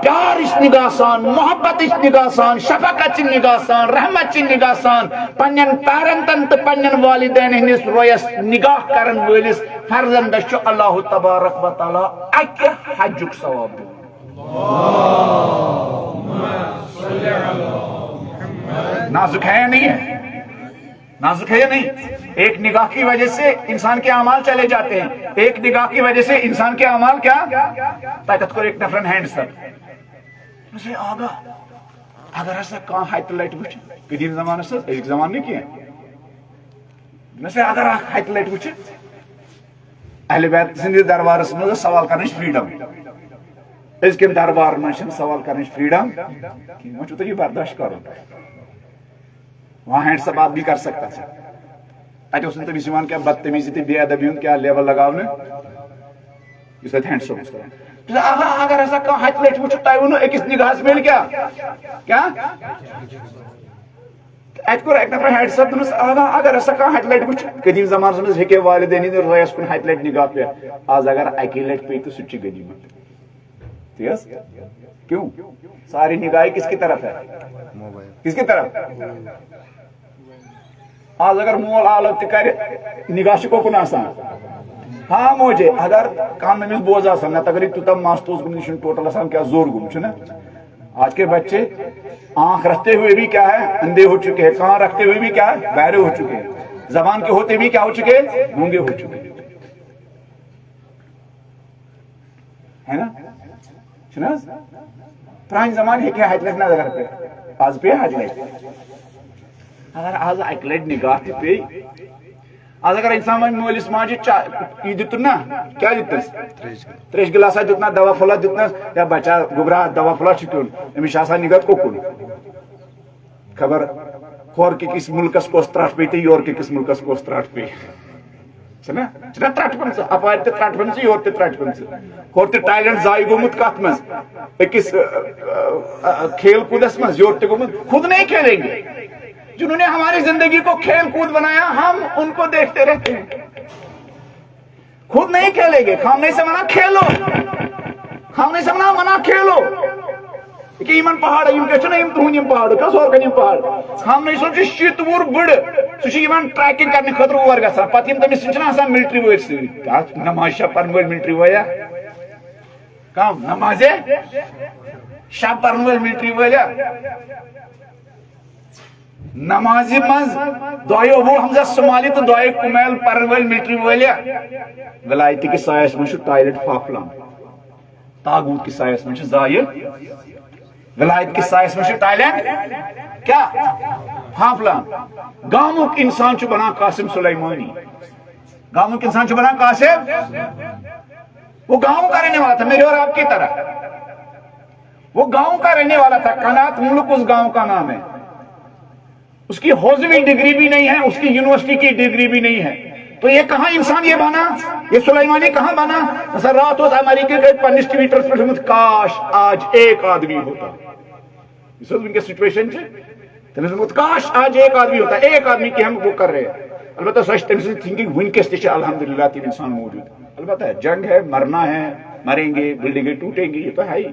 پیارٕچ نگاہ سان، محبتٕچ نگاہ سان، شفقت چہِ نگاہ سان، رحمت چہِ نگاہ سان، پننٮ۪ن پیرنٹن تہٕ پننٮ۪ن والدین ہٕنٛدِس رویس نگاہ کرن وٲلِس فرزندس چھُ اللہ تبارک و تعالیٰ اکہِ حجُک ثواب دِوان۔ نازک ہے یا نہیں ہے؟ نازک ہے یا نہیں؟ ایک نگاہ کی وجہ سے انسان کے اعمال چلے جاتے ہیں، ایک نگاہ کی وجہ سے انسان کے اعمال کیا؟ تتھ کوٚر أکۍ نفرن ہینڈ سب۔ دوٚپمَس، ہے آغا، اگر ہسا کانٛہہ ہتہِ لٹہِ وٕچھِ، قدیٖم زمانس ٲس، أزیُک زمانہٕ نہٕ کینٛہہ۔ دوٚپمَس، ہے اگر اکھ ہتہِ لٹہِ وٕچھِ، اہل بیت سٕنٛدِس دربارس منٛز ٲس سوال کرنٕچ فریڈم۔ أزکٮ۪ن دربارن منٛز چھنہٕ سوال کرنٕچ فریڈم کینٛہہ، وۄنۍ چھُو تۄہہِ یہِ برداشت کرُن۔ وہاں ہینڈ سب آدمی کر سکتا تھا۔ اتہِ اوس نہٕ تٔمِس یِوان کینٛہہ بدتمیزی تہٕ بے ادبی ہُنٛد کینٛہہ لیول لگاونہٕ، یُس اتہِ ہینڈ سب اوس کران۔ تہٕ اگر، اگر ہسا کانٛہہ ہتہِ لٹہِ وٕچھِ، تۄہہِ ووٚنوُ أکِس نگاہس میلہِ کیٛاہ؟ کیٛاہ؟ اتہِ کوٚر اکہِ نفرن ہینڈ سب، دوٚپنس، اگر ہسا کانٛہہ ہتہِ لٹہِ وٕچھِ، قدیٖم زمانس منٛز ہیٚکہِ والدینی نہٕ رٲیس کُن ہتہِ لٹہِ نگاہ پٮ۪تھ۔ آز اگر اکی لٹہِ پیٚیہِ تہٕ سُہ تہِ چھُ غنیمت۔ ٹھیک ہے؟ کیوں؟ ساری نگاہیں کس کی طرف ہے؟ کس کی طرف؟ آز اگر مول عالم تہِ کرِ، نگاہ چھِ کوکُن آسان۔ ہاں موجے، اگر کان نٔمِس بوز آسان، نتہٕ اگر یہِ تیوٗتاہ مست اوس گوٚمُت، یہِ چھُنہٕ ٹوٹل آسان کیٛاہ زوٚر گوٚمُت، چھُنہ؟ آج کے بچے آنکھ رکھتے ہوئے بھی کیا ہے؟ اندھے ہو چکے ہیں۔ کان رکھتے ہوئے بھی کیا ہے؟ بہرے ہو چکے ہیں۔ زبان کے ہوتے بھی کیا ہو چکے ہیں؟ گونگے ہو چکے ہیں۔ ہے نا؟ چھُنہٕ حظ؟ پرٛانہِ زمانہٕ ہیٚکہِ ہے ہتہِ لٹہِ نظر پٮ۪تھ، آز پیٚیہِ ہتہِ لٹہِ۔ اگر آز اکہِ لٹہِ نگاہ تہِ پیٚیہِ، آز اگر انسان وۄنۍ مٲلِس ماجہِ چا-، یہِ دیُتُن نا، کیٛاہ دیُتنس؟ تریش۔ تریش گِلاسا دیُتنس، دوا پھوٚلہ دیُتنس، یا بچہ گوٚبرا دوا پھوٚلہ چھُ کیُن، أمِس چھُ آسان نگاہ کوکُن۔ خبر ہورٕ کِس مُلکس کۄس ترٛٹھ پیٚیہِ تہٕ یورٕ کِس مُلکس کۄس ترٛٹھ پیٚیہِ۔ چھِنہ؟ چھِنہ ترٛٹھ پٔمژٕ؟ اپارِ تہِ ترٛٹھ پٔمژٕ، یورٕ تہِ ترٛٹھ پٔمژٕ۔ ہورٕ تہِ ٹیلنٹ ضایع گوٚمُت کتھ منٛز؟ أکِس، ا، ا، ا، کھیل کوٗدس منٛز، یورٕ تہِ گوٚمُت۔ خود نہیں کھیلیں گے۔ جنہوں نے ہماری زندگی کو کھیل کود بنایا، ہم ان کو دیکھتے رہتے ہیں۔ خود نہیں کھیلیں گے، خامنہ سے منع کھیلو۔ خامنہ سے منع، منع کھیلو۔ یہِ کیٛاہ یِمن پہاڑ، یِم کیٛاہ چھِنہ یِم تُہُنٛدۍ یِم پہاڑ، کۄس ہور کَنہِ یِم پہاڑ؟ خامنہ صٲب چھُ شیٖتہٕ وُہُر بٕڑٕ، سُہ چھُ یِوان ٹریکنگ کرنہِ خٲطرٕ اور گژھان، پتہٕ یِم تٔمِس سۭتۍ چھِنہ آسان ملٹری وٲلۍ سۭتۍ۔ کیٛاہ نماز شب پرن وٲلۍ ملٹری وٲلۍ یا؟ کم نمازے شب پرن وٲلۍ ملٹری وٲلۍ یا؟ نمازِ منٛز دعایہِ ابو حمزہ سمالی تہٕ دعایہِ کمیل پرن وٲلۍ ملٹری وٲلۍ۔ ولایتہِ کِس سایس منٛز چھُ ٹوائلٹ پھاپھلان۔ طاغوت کِس سایس منٛز چھُ زایہِ۔ ولایت کِس سایس منٛز چھُ ٹوائلٹ کیا؟ پھاپھلان۔ گامُک انسان چھُ بنان قاسم سلیمانی۔ گامُک انسان چھُ بنان قاسم۔ وہ گاؤں کا رہنے والا تھا، میرے اور آپ کی طرح۔ وہ گاؤں کا رہنے والا تھا، کنات ملک اس گاؤں کا نام ہے۔ اس کی حوزوی ڈگری بھی نہیں ہے، اس کی یونیورسٹی کی ڈگری بھی نہیں ہے۔ تو یہ کہاں انسان یہ بنا؟ یہ سلیمانی کہاں بنا؟ مثلا رات اوس امریکہ کے پنس ٹویٹرس پہ لیوٚکھمُت، "کاش آج ایک آدمی ہوتا۔" یُس حظ وٕنکیٚس سچویشن چھِ، تٔمۍ اوس ووٚنمُت، "کاش آج ایک آدمی ہوتا، ایک آدمی کی ہم وہ کر رہے ہیں۔" البتہ سۄ چھِ تٔمۍ سٕنٛز تھنکنگ وٕنکیٚس تہِ چھِ، الحمدللہ، تِم انسان موجود۔ البتہ جنگ ہے، مرنا ہے، مریں گے، بلڈنگیں ٹوٹیں گی، یہ تو ہے ہی۔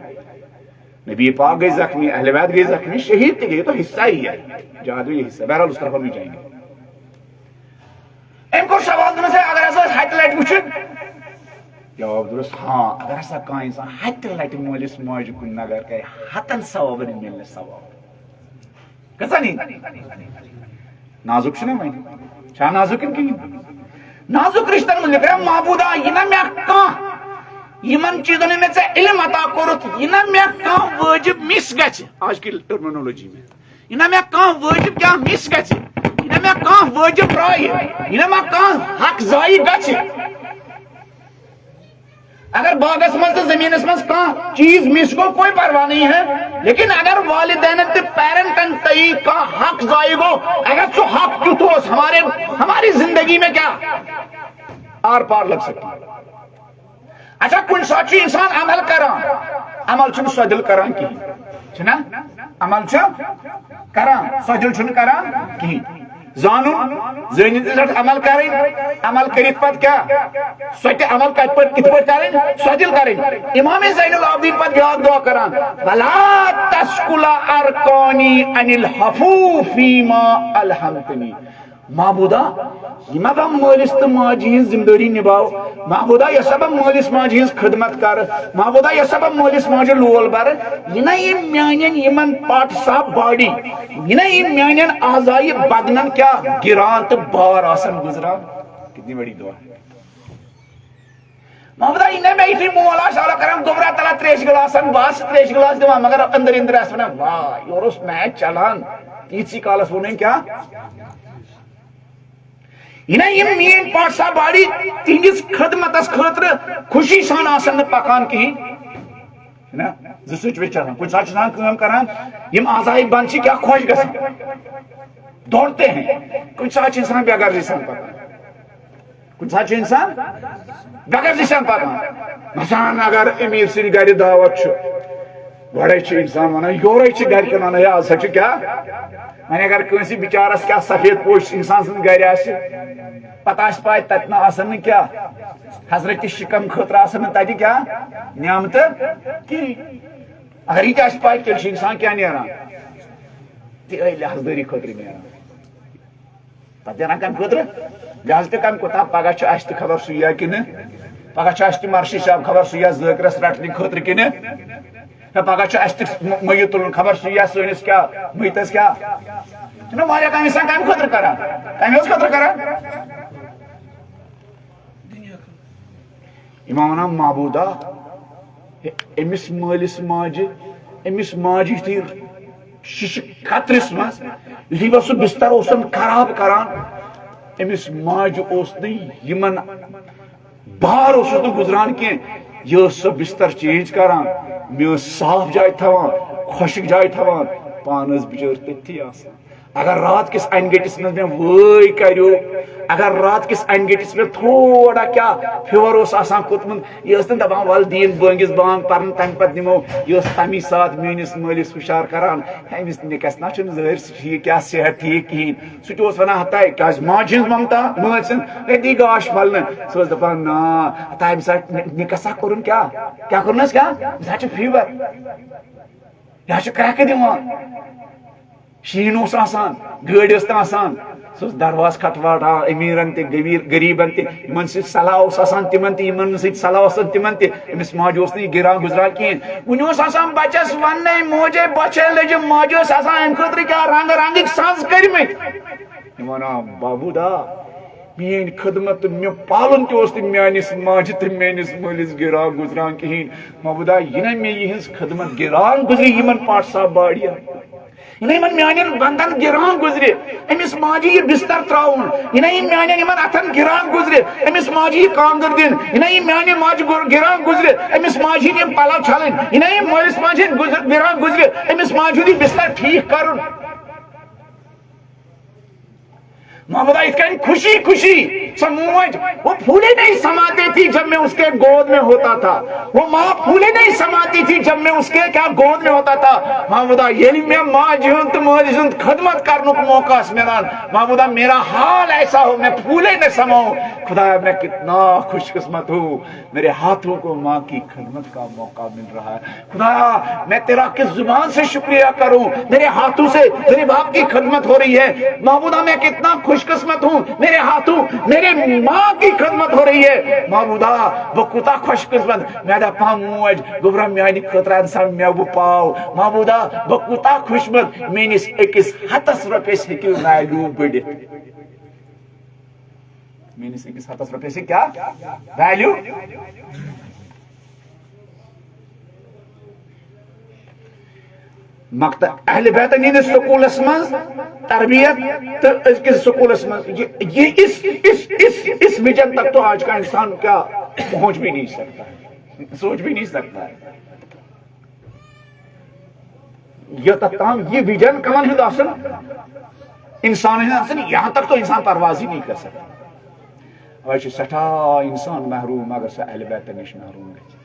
نبی پاک گئے زخمی، اہل بیت گئے زخمی، شہید تہِ گئے، یہ تو حصہ ہی ہے۔ جہاد میں یہ حصہ ہے۔ بہرحال، اس طرف ہم نہیں جائیں گے۔ أمۍ کوٚر سوال، دوٚپنَس، "ہے، اگر ہسا أسۍ ہَتہِ لَٹہِ وٕچھو؟" جواب دوٚپنَس، "ہاں، اگر ہسا کانٛہہ اِنسان ہَتہِ لَٹہِ مٲلِس ماجہِ کُن نظر کرِ، ہَتَن ثوابَن مِلنَس ثواب۔" کۭژاہ نیٖن؟ نازُک چھُنہ وۄنۍ؟ چھا نازُک کِنہٕ کِہیٖنۍ؟ نازُک رِشتَن منٛز لیٚکھِ، "ہے معبوٗدا، یہِ نہ مےٚ کانٛہہ، یِمَن چیٖزَن ہُنٛد مےٚ ژےٚ علم عطا کوٚرُتھ، یہِ نہ مےٚ کانٛہہ وٲجِب مِس گژھِ۔" آج کی ٹرمینالوجی میں۔ یہِ نہ مےٚ کانٛہہ وٲجِب کیٛاہ مِس گژھِ، یہِ نہ مےٚ کانٛہہ وٲجِب ترٛایہِ، یہِ نہ مےٚ کانٛہہ حق ضایع گژھِ۔ اگر باغس منٛز تہٕ زٔمیٖنس منٛز کانٛہہ چیٖز مِس گوٚو، کوئی پرواہ نہیں ہے، لیکن اگر والدینن تہٕ پیرنٹن تہٕ کانٛہہ حق ضایع گوٚو، اگر سُہ حق تیُتھ اوس ہمارے، ہماری زندگی میں کیا آر پار لگ سکتی ہے۔ اچھا، کُنہِ ساتہٕ چھُ انسان عمل کران، عمل چھُنہٕ سۄدِل کران کِہیٖنۍ۔ چھُنہ؟ عمل چھُ کران، سۄدِل چھُنہٕ کران کِہیٖنۍ۔ زانُن، زٲنِتھ تہِ چھُ عمل کرٕنۍ، عمل کٔرِتھ پتہٕ کیٛاہ؟ سۄ تہِ عمل کتھ پٲٹھۍ، کِتھ پٲٹھۍ کرٕنۍ؟ سۄدِل کرٕنۍ۔ امام زین العابدین پتہٕ بیٛاکھ دعا کران، "ولا تسکلا ارکانی عن الحفو فیما الحمتنی۔" معبودا، یہِ ما بہٕ مٲلِس تہٕ ماجہِ ہٕنٛز ذمہٕ دٲری نِباو۔ معبودا، یۄس سا بہٕ مٲلِس ماجہِ ہٕنٛز خدمت کرٕ، معبودا، یۄس سا بہٕ مٲلِس ماجہِ لول برٕ، یہِ نہ یِم میانٮ۪ن یِمن parts of body، یہِ نہ یِم میانٮ۪ن اعضایہِ بدنن کیٛاہ گِران تہٕ بار آسن گُزران۔ کتنی بڑی دعا ہے۔ محمد علی نے میں اسی مول آ سارا کرم دوبرا تلا تریش گلاسن باس تریش گلاس دِوان، مگر أنٛدرۍ أنٛدرۍ آسہِ وَنان، "واہ، یورٕ اوس میچ چلان، ییٖتسٕے کالس ووٚنُن کیٛاہ؟" یہِ نہ یِم میٲنۍ parts of body تِہنٛدِس خدمتس خٲطرٕ خوشی سان آسن نہٕ پکان کِہیٖنۍ۔ نہ، زٕ سُچ وِچ آسان۔ کُنہِ ساتہٕ چھِ آسان کٲم کران، یِم اعضایہِ بند چھِ کیٛاہ خۄش گژھان، دوڑتے ہیں۔ کُنہِ ساتہٕ چھِ انسان بے غرضی سان پکان۔ کُنہِ ساتہٕ چھُ انسان بے غرضی سان پکان۔ مثلاً اگر امیر سٕنٛدِ گرِ دعوت چھُ، گۄڈے چھُ انسان ونان، یورے چھِ گرِکٮ۪ن ونان، "ہے، از سا چھُ کیٛاہ؟" وۄنۍ اگر کٲنٛسہِ بِچارس کیٛاہ سفید پوش انسان سٕنٛدِ گرِ آسہِ، پتہٕ آسہِ پاے تتہِ نہ آسن نہٕ کیٛاہ، حضرت شکم خٲطرٕ آسن نہٕ تتہِ کیٛاہ نعمتہٕ کِہیٖنۍ۔ اگر یہِ تہِ آسہِ پاے، تیٚلہِ چھُ انسان کیٛاہ نیران؟ تہِ لحاظ دٲری خٲطرٕ نیران۔ پتہٕ دینا کمہِ خٲطرٕ؟ لحاظ تہِ کمہِ کوٗتاہ؟ پگاہ چھُ اَسہِ تہِ خبر سُے یا کِنہٕ؟ پگاہ چھُ اَسہِ تہِ مرشی صٲب خبر سُے یا ذٲکرس رٹنہٕ خٲطرٕ کِنہٕ؟ ہے، پگاہ چھُ اَسہِ تہِ مٔ-، مٔیِت تُلُن خبر سُے یا سٲنِس کیٛاہ، مٔیتس کیٛاہ؟ چھُنہ واریاہ کامہِ انسان کمہِ خٲطرٕ کران؟ کمہِ حظ خٲطرٕ کران؟ امام ونان، معبودا، ہے، أمِس مٲلِس ماجہِ، أمِس ماجہِ یُتھُے شیشہِ قطرِس منٛز، یُتھُے پتہٕ سُہ بستر اوسُن خراب کران، أمِس ماجہِ اوس نہٕ یِمن بار اوسُس نہٕ گُزران کینٛہہ۔ یہِ ٲس سۄ بستر change کران، مےٚ ٲس صاف جاے تھاوان، خۄشٕک جاے تھاوان، پانہٕ ٲس بِچٲر تٔتھی آسان۔ اگر رات کِس انہِ گٔٹِس منٛز مےٚ وٲے کریو، اگر رات کِس انہِ گٔٹِس مےٚ تھوڑا کیٛاہ fever اوس آسان کھوٚتمُت، یہِ ٲس نہٕ دپان، "ولہٕ دِیِن بٲنگِس بانگ پرنہٕ، تمہِ پتہٕ نِمو"، یہِ ٲس تمی ساتہٕ میٲنِس مٲلِس ہُشار کران، "أمِس نِکس نا چھُنہٕ ظٲہِر سُہ ٹھیٖک، کیٛاہ صحت ٹھیٖک کِہیٖنۍ؟" سُہ تہِ اوس ونان، "ہتاے، کیٛازِ ماجہِ ہٕنٛز ممتا، مٲلۍ سٕنٛز، ہے دی گاش پھلنہٕ؟" سُہ اوس دپان، "نا، ہتاے، أمِس ہا نِ-، نِکس ہا کوٚرُن کیٛاہ؟ کیٛاہ کوٚرنس کیٛاہ؟ أمِس ہا چھُ fever، یہِ ہا چھُ کرٛٮ۪کہٕ دِوان۔" شیٖن اوس آسان، گٲڑۍ ٲس نہٕ آسان، سُہ اوس درواز کھٹواٹا، امیٖرن تہِ، غبیٖر-، غریٖبن تہِ، یِمن سۭتۍ صلاح اوس آسان تِمن تہِ، یِمن سۭتۍ صلاح اوس آسان تِمن تہِ۔ أمِس ماجہِ اوس نہٕ یہِ گِران گُزران کِہیٖنۍ۔ وُنہِ اوس آسان بچس وننَے، "موجے بۄچھے لٔجِم"، ماجہِ ٲسۍ آسان امہِ خٲطرٕ کیٛاہ رنٛگہٕ رنٛگٕکۍ سَز کٔرمٕتۍ۔ یہِ ونان، "بابوٗ دا، میٲنۍ خدمت تہٕ مےٚ پالُن تہِ اوس نہٕ میٲنِس ماجہِ تہٕ میٲنِس مٲلِس گِران گُزران کِہیٖنۍ۔ مابوٗدا، یہِ نہ مےٚ یِہٕنٛز خدمت گِران گُزرِ یِمن پاٹھ صاحب باڑین، یہِ نہ یِمن میانٮ۪ن بندن گِران گُزرِ، أمِس ماجہِ یہِ بستر ترٛاوُن، یہِ نہ یِم میانٮ۪ن یِمن اتھن گِران گُزرِ، أمِس ماجہِ یہِ کانٛگٕر دِنۍ، یہِ نہ یِم میانہِ ماجہِ گُر-، گِران گُزرِ، أمِس ماجہِ ہِنٛدۍ یِم پلو چھلٕنۍ، یہِ نہ یِم مٲلِس ماجہِ ہِنٛدۍ گُزر-، گِران گُزرِ، أمِس ماجہِ ہُنٛد یہِ بستر ٹھیٖک کرُن۔ محمد آیت کن خوشی خوشی، سۄ موج، وہ پھولے نہیں سماتی تھی جب میں اس کے گود میں ہوتا تھا، وہ ماں پھولے نہیں سماتی تھی جب میں اس کے کیا گود میں ہوتا تھا۔ محمد آ، ییٚلہِ مےٚ ماجہِ ہُنٛد تہٕ مٲلۍ سُنٛد خدمت کرنُک موقع آسہِ مِلان، محمد آ، میرا حال ایسا ہو، میں پھولے نہ سماؤں۔ خدایا، میں کتنا خوش قسمت ہوں، میرے ہاتھوں کو ماں کی خدمت کا موقع مل رہا ہے۔ خدایا، میں تیرا کس زبان سے شکریہ کروں؟ میرے ہاتھوں سے میرے باپ کی خدمت ہو رہی ہے۔ محمودا، میں کتنا خوش قسمت ہوں، میرے ہاتھوں، میرے ماں کی خدمت ہو رہی ہے۔ محمودا، بہٕ کوٗتاہ خۄش قسمت، مےٚ دَپان موج، گوٚبرا، میانہِ خٲطرٕ اَن سا مٮ۪وٕ پاو۔ محمودا، بہٕ کوٗتاہ خۄش قسمت، میٲنِس أکِس ہَتَس رۄپیَس ہیٚکِو value بٔڑِتھ۔ میٲنِس أکِس ہَتَس رۄپیَس ہیٚکہِ کیٛاہ value؟ مکتب اہل بیتن ہٕنٛدِس سکوٗلس منٛز تربیت تہٕ أزکِس سکوٗلس منٛز یہِ، یہِ اس، اس، اس، اس ویژن تک تو آج کا انسان کیا پہنچ بھی نہیں سکتا ہے، سوچ بھی نہیں سکتا ہے۔ یوٚتتھ تام یہِ ویژن کمن ہُنٛد آسُن، انسان ہُنٛد آسُن، یہاں تک تو انسان پرواز ہی نہیں کر سکتا۔ آز چھُ سٮ۪ٹھاہ انسان محروم، اگر سُہ اہل بیتن نِش محروم گژھِ۔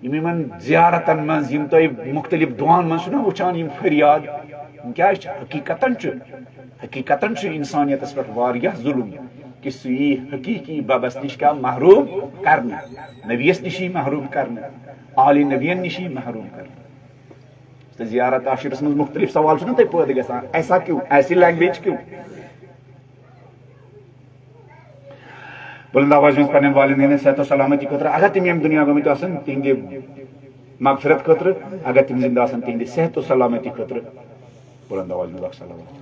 یِم یِمن زیارتن منٛز، یِم تۄہہِ مُختٔلِف دُعاہن منٛز چھِو نا وٕچھان، یِم فریاد، یِم کیٛازِ چھِ؟ حقیٖقتن چھُ، حقیٖقتن چھُ اِنسانیتس پٮ۪ٹھ واریاہ ظُلُم، کہِ سُہ یی حقیٖقی ببس نِش کیٛاہ محروم کرنہٕ، نبیَس نِش یی محروم کرنہٕ، آلِ نبیَن نِش یی محروم کرنہٕ۔ تہٕ زیارت عاشرس منٛز مُختٔلِف سوال چھُنہ تۄہہِ پٲدٕ گژھان، ایسا کیوں؟ ایسی لینگویج کیوں؟ بلند آوازِ منٛز پننٮ۪ن والدینن صحت و سلامتی خٲطرٕ، اگر تِم ییٚمہِ دُنیا گٔمٕتۍ آسن، تِہنٛدِ مغفرت خٲطرٕ، اگر تِم زندٕ آسن، تِہنٛدِ صحت و سلامتی خٲطرٕ بلند آوازِ منٛز اکھ صلوات۔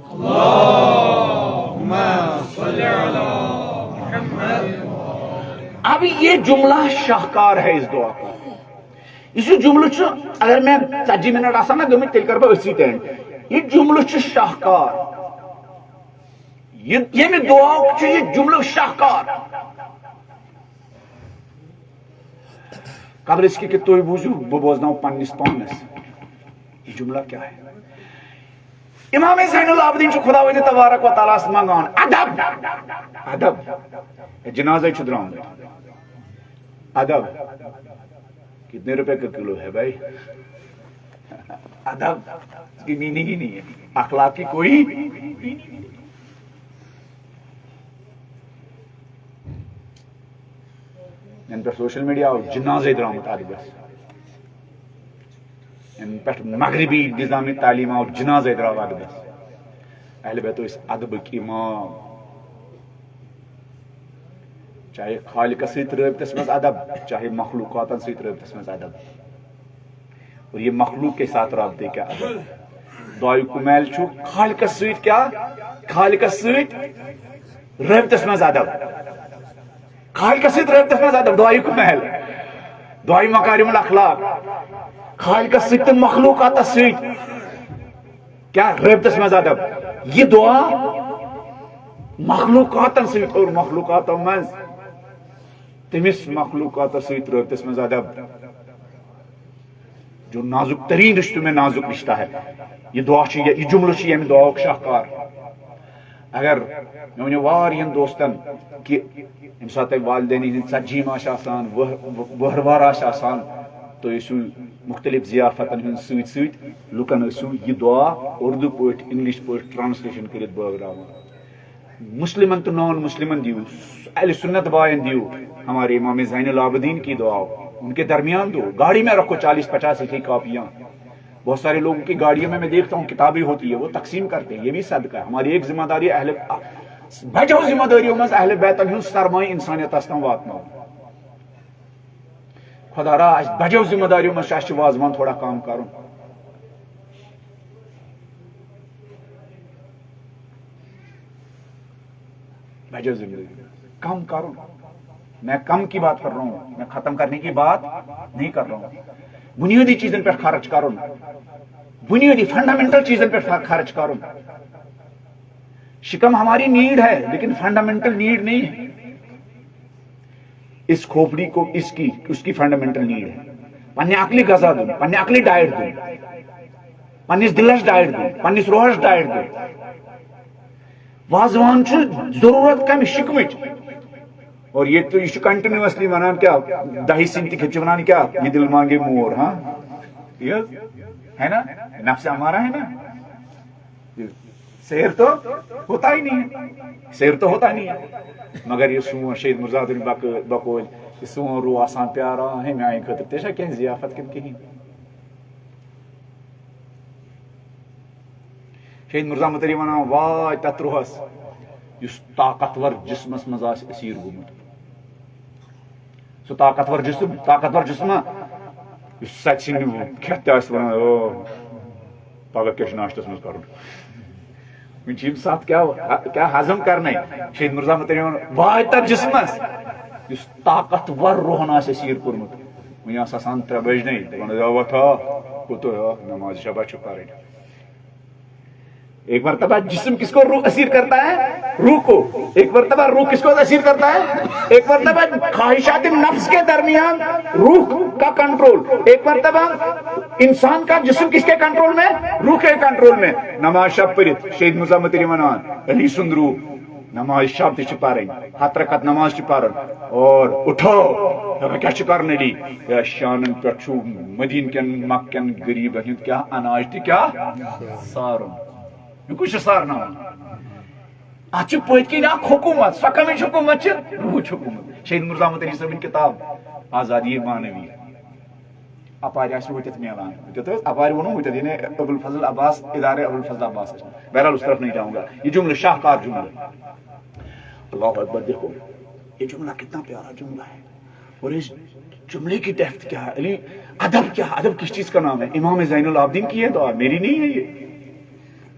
اب یہ جملہ شاہکار ہے اس دعا کا۔ یُس یہِ جملہٕ چھُ، اگر مےٚ ژتجی منٹ آسن نہ گٔمٕتۍ، تیٚلہِ کرٕ بہٕ أتھۍ سۭتۍ end۔ یہِ جملہٕ چھُ شاہکار۔ یہِ، ییٚمہِ دُعاہُک چھُ یہِ جملہٕ شاہکار۔ قبل اس کے کہ تُہۍ بوٗزِو، بہٕ بوزناوٕ پننِس پانس۔ یہ جملہ کیا ہے؟ امام زین العابدین چھُ خداوند تبارک و تعالیٰ ہس منگان ادب، ادب۔ جنازے چھُ درامُت۔ ادب کتنے روپے کا کلو ہے بھائی؟ ادب کی میننگ ہی نہیں ہے، اخلاق کی کوئی۔ یَنہٕ پٮ۪ٹھ سوشل میڈیا آو، جنازے درامُت ادبس۔ یَنہٕ پٮ۪ٹھ مغربی نظام تعلیم آو، جنازے درٛاو ادبس۔ اہل بیت ٲسۍ ادبٕکۍ امام۔ چاہے خالقس سۭتۍ رٲبطس منٛز ادب، چاہے مخلوقاتن سۭتۍ رٲبطس منٛز ادب۔ اور یہ مخلوق کے ساتھ رابطے کا ادب۔ دعائے کمیل چھُ خالقس سۭتۍ کیٛاہ؟ خالقس سۭتۍ رٲبطس منٛز ادب۔ خالقس سۭتۍ رٲبطس منٛز ادب، دعائے کمیل، دعائے مکارم الاخلاق۔ خالقس سۭتۍ تہٕ مخلوقاتس سۭتۍ کیٛاہ؟ رٲبطس منٛز ادب۔ یہِ دعا مخلوقاتن سۭتۍ اور مخلوقاتو منٛز تٔمِس مخلوقاتس سۭتۍ رٲبطس منٛز ادب۔ جو نازک ترین رشتوں میں نازک رشتہ ہے۔ یہ دعا چھِ، یہ جملہٕ چھِ ییٚمہِ دعاہُک شاہکار۔ اگر مےٚ ؤنِو واریاہن دوستن کہِ ییٚمہِ ساتہٕ تۄہہِ والدینہِ ہٕنٛدۍ ژتجی ہِم آسہِ آسان، ؤہ-، ؤہروار آسہِ آسان، تُہۍ ٲسِو مُختٔلِف ضیافتن ہٕنٛدۍ سۭتۍ سۭتۍ لُکن ٲسِو یہِ دعا اُردو پٲٹھۍ، انگلش پٲٹھۍ translation کٔرِتھ بٲگراوان۔ مسلمن تو نان مسلمن دیو، اہل سنت بھائین دیو، ہمارے امام زین العابدین کی دعا ہو، ان کے درمیان دو، گاڑی میں رکھو چالیس پچاس ایک ایک کاپیاں۔ بہت سارے لوگوں کی گاڑیوں میں میں دیکھتا ہوں، کتابیں ہوتی ہے، وہ تقسیم کرتے ہیں، یہ بھی صدقہ ہے۔ ہماری ایک ذمہ داری اہل، بجو ذمہ داری ہوں اہل بیت الحم سرمایہ انسانیت استم واتناؤ۔ خدا را، اَسہِ بجو ذمہ داری ہوں اَسہِ چھُ وازوان تھوڑا کم کرُن۔ بجو ذمہ داری کم کرُن۔ میں کم کی بات کر رہا ہوں، میں ختم کرنے کی بات نہیں کر رہا ہوں۔ بنیادی چیزن پر خرچ کرُن، بنیادی فنڈامنٹل چیزن پر خرچ کرُن۔ شکم ہماری نیڈ ہے، لیکن فنڈامنٹل نیڈ نہیں ہے۔ اس کھوپڑی کو اس کی، اس کی فنڈامنٹل نیڈ ہے۔ پننہِ عقلہِ غذا دیُن، پننہِ عقلہِ ڈائٹ دیُن، پننِس دلس ڈائٹ دیُن، پننِس روحس ڈائٹ دیُن۔ وازوان چھُ ضرورت کمہِ شکمٕچ؟ اور یہ تو، یہ چھُ کنٹینیوسلی ونان کیا، دہی سنگھ تہِ کھیٚتھ چھِ ونان کیا، یہ دل مانگے مور، ہاں؟ یہ ہے نا؟ نفس امارہ ہے نا؟ سیر تو ہوتا ہی نہیں ہے، سیر تو ہوتا نہیں ہے۔ مگر یہ سون شہید مرزا الدین بک-، بکول، یہ سون روح آسان پیارا ہے، میانہِ خٲطرٕ تہِ چھا کینٛہہ ضیافت کِنہٕ کِہیٖنۍ؟ شہید مرزا متری ونان، واے تتھ روحس یُس طاقتور جسمس منٛز آسہِ اسیر گوٚمُت۔ سُہ طاقتور جسم، طاقتور جسم، یُس سچ سٕنٛدۍ کھٮ۪تھ تہِ آسہِ ونان، او، پگاہ کیٛاہ چھُ ناشتس منٛز کرُن؟ وۄنۍ چھِ یِم ستھ کیٛاہ، کیٛاہ ہضم کرنے؟ شہید مرزا متری ونان، واے تتھ جسمس یُس طاقتور روحن آسہِ اسیر کوٚرمُت۔ وۄنۍ آسہٕ آسان ترٛےٚ بجہِ نے، دپان، او وۄتھ ہا، کوٚت ہا، نماز شبا چھِ پرٕنۍ۔ ایک مرتبہ جسم کس کو روح اسیر کرتا ہے؟ روح کو۔ ایک مرتبہ روح کس کو اسیر کرتا ہے؟ ایک مرتبہ خواہشات نفس کے درمیان روح کا کنٹرول۔ ایک مرتبہ انسان کا جسم کس کے کنٹرول میں؟ روح کے کنٹرول میں۔ نماز شب پٔرِتھ، شہید مرزا متری ونان، علی سُنٛد روح، نماز شب تہِ چھِ پرٕنۍ، ہتھ رکعت نماز چھِ پرٕنۍ۔ اور اٹھو، دپان، کیٛاہ چھِ کرُن علی؟ یا شانن پٮ۪ٹھ چھُ مدیٖنہٕ کٮ۪ن، مکہٕ کٮ۪ن غریٖبن ہُنٛد کیٛاہ اناج تہِ کیٛاہ سارُن۔ یہِ کُس چھُ سارناوان؟ اتھ چھِ پٔتۍ کِنۍ اکھ حکوٗمت، سۄ کمِچ حکوٗمت چھِ؟ روحٕچ حکوٗمت۔ شہید مرزا متری صٲبٕنۍ کِتاب آزادی معنوی۔ اپارِ آسہِ وٕتِتھ میلان۔ وٕتِتھ حظ، اپارِ ووٚنُم وٕتِتھ، یعنی ابوالفضل عباس، ادارے ابوالفضل عباس۔ بہرحال، اس طرف نہیں جاؤں گا۔ یہ جملہ، شاہکار جملہ۔ اللہ اکبر، دیکھو، یہ جملہ کتنا پیارا جملہ ہے۔ اور اس جملے کی ڈیپتھ کیا ہے؟ یعنی ادب کیا ہے؟ ادب کس چیز کا نام ہے؟ امام زین العابدین کی یہ دعا، میری نہیں ہے یہ۔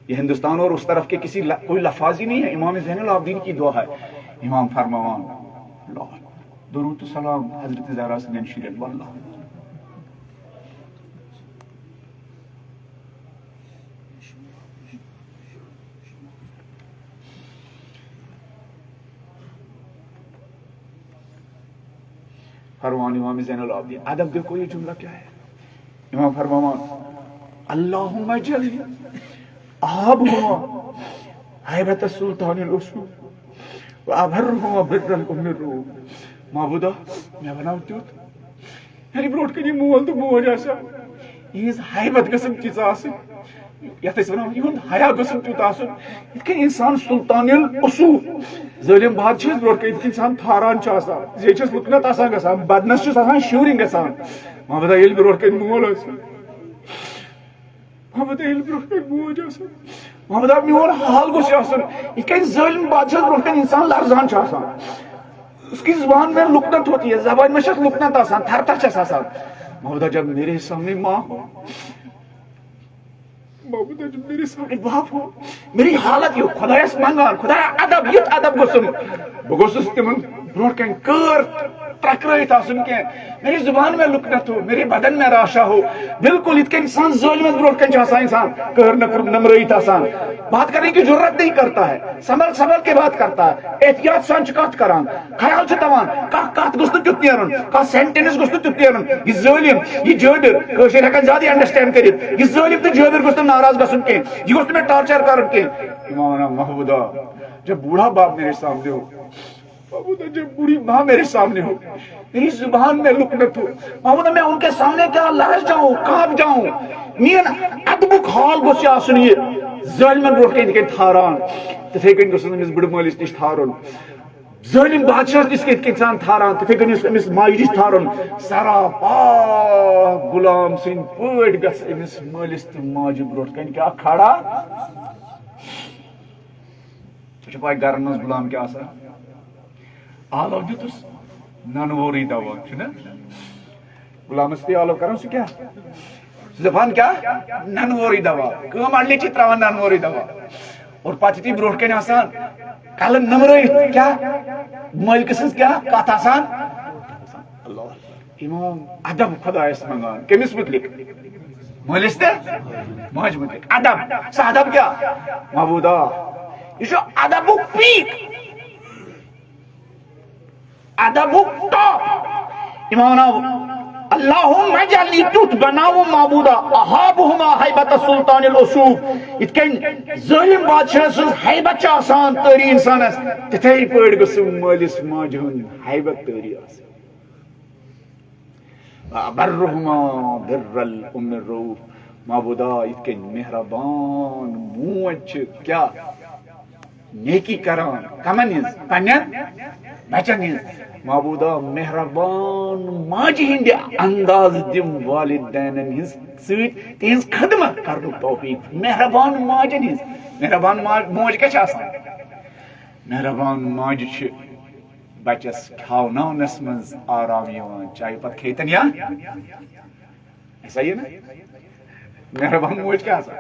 یہ ہندوستان اور اس طرف کے کسی ل-، کوئی لفاظ ہی نہیں ہے، امام زین العابدین کی دعا ہے۔ امام فرماوان، اللہ اکبر۔ درود و سلام حضرت زہرا سٕنٛدٮ۪ن شُرٮ۪ن، واللہ۔ فرمان امام زین العابدین، ادب دیکھو، یہ جملہ کیا ہے؟ امام فرماوان، اللہم اجعل آب ہوا حیبت السلطان الاسود و ابر ہوا بر الام الروم۔ معبودا، مےٚ بناو تیُتھ، ییٚلہِ برونٛٹھ کنہِ یہِ مول تہٕ موج آسہِ ہا، یِہٕنٛز حیبت گٔژھٕم تِژھ آسٕنۍ، یتھ أسۍ ونو، یِہُنٛد حیا گوٚژھُم تیُتھ آسُن، یِتھ کٔنۍ انسان سلطان الاسو، ظٲلم بادشاہس برونٛٹھ کنہِ یِتھ کٔنۍ انسان تھاران چھُ آسان، زِ چھس لُکنت آسان گژھان، بدنس چھُس آسان شِورِنگ گژھان۔ محمد ییٚلہِ برونٛٹھ کنہِ مول ٲسۍ، محمد ییٚلہِ برونٛٹھ کنہِ موج ٲسۍ، محمد میون حال گوٚژھ یہِ آسُن، یِتھ کٔنۍ ظٲلم بادشاہس برونٛٹھ کنہِ انسان لرزان چھُ آسان۔ اس کی زبان میں لکنت ہوتی ہے، زبان میں چھس لکنت آسان، تھر تھر چھس آسان۔ محمد جب میرے سامنے ماں ہو، محمد جب میرے سامنے باپ ہو، میری حالت یہ خدایس منگان، خدایا ادب، یُتھ ادب گوٚژھُم، بہٕ گوٚژھُس تِمن برونٛٹھ کنہِ کٲر ترکرٲیِتھ آسُن کینٛہہ۔ میری زبان میں لکنت ہو، میرے بدن میں راشا ہو۔ بالکل یِتھ کٔنۍ انسان ظٲلمس برونٛٹھ کنہِ چھُ آسان، انسان کٲر نکر نمرٲیِتھ آسان۔ بات کرنے کی جرت نہیں کرتا ہے، سنبھل سنبھل کے بات کرتا ہے، احتیاط سان چھُ کتھ کران، خیال چھُ تھاوان، کانٛہہ کتھ گوٚژھ نہٕ تیُتھ نیرُن، کانٛہہ سینٹینس گوٚژھ نہٕ تیُتھ نیرُن۔ یہِ ظٲلم، یہِ جٲبر، کٲشِر ہٮ۪کن زیادٕ انڈرسٹینڈ کٔرِتھ، یہِ ظٲلم تہٕ جٲبر گوٚژھ نہٕ ناراض گژھُن کینٛہہ، یہِ گوٚژھ نہٕ مےٚ ٹارچر کرُن کینٛہہ۔ امام ونان، محمودا، جب بوڑھا باپ میرے سامنے ہو، محمودا، جب بوڑھی ماں میرے سامنے ہو، میری زبان میں لکنت ہو، محمودا، میں ان کے سامنے کیا لرز جاؤں، کانپ جاؤں؟ میٲنۍ ادبُک حال گوٚژھ یہِ آسُن، یہِ ظٲلمن برونٛٹھ کنہِ یِتھ کٔنۍ ٹھہران، تِتھے کٔنۍ گوٚژھ أمِس بٕڈٕ مٲلِس نِش ٹھہرُن۔ ظٲلِم بادشاہس نِش کِتھ کٔنۍ چھِ آسان ٹھہران، تِتھے کٔنۍ گوٚژھ أمِس ماجہِ نِش ٹھہرُن۔ سراپا غلام سٕنٛدۍ پٲٹھۍ گژھِ أمِس مٲلِس تہٕ ماجہِ برونٛٹھ کنہِ کیٛاہ کھڑا۔ ژےٚ چھےٚ پَے گرن منٛز غلام کیٛاہ آسان؟ آلو دیُتُس ننہٕ وورٕے دوا، چھُنہ؟ غلامس تہِ آلو کران سُہ کیٛاہ؟ سُہ دپان کیٛاہ؟ ننہٕ وورٕے دوا۔ کٲم اڑلی چھِ تراوان ننہٕ وورٕے دوا۔ اور پتہٕ یُتھُے برونٛٹھ کنہِ آسان کلہٕ نمرٲیِتھ کیٛاہ؟ مٲلکہٕ سٕنٛز کیٛاہ کتھ آسان؟ اللہ اکبر۔ امام ادب خدایس منگان۔ کٔمِس مُتعلق؟ مٲلِس تہٕ ماجہِ مُتعلق۔ ادب۔ سُہ ادب کیٛاہ؟ معبودا۔ یہِ چھُ ادبُک پیٖک۔ ادبُک ٹاپ۔ امام ونان، اللہم اجعلنی، تیُتھ بناوُم معبودا، اہابہما ہیبت السلطان الاسوف۔ یِتھ کٔنۍ ظٲلِم بادشاہ سٕنٛز ہیبت چھِ آسان تٲری انسانس، تِتھے پٲٹھۍ گٔژھ مٲلِس ماجہِ ہُنٛد ہیبت تٲری آسٕنۍ۔ وابرہما بر الام الرؤوف۔ معبودا، یِتھ کٔنۍ مہربان موج چھِ کیٛاہ نیکی کران، کمن ہٕنٛز؟ پننٮ۪ن بچن ہٕنٛز۔ معبودا، مہربان ماجہِ ہٕنٛدِ انداز دِم والدینن ہٕنٛز سۭتۍ تِہٕنٛز خدمت کرنُک توفیق۔ مہربان ماجن ہٕنٛز، مہربان ماج، موج کیٛاہ چھِ آسان؟ مہربان ماجہِ چھِ بچس کھاوناونس منٛز آرام یِوان، چاہے پتہٕ کھیتن یا ایسا ہی نا؟ مہربان موج کیٛاہ آسان؟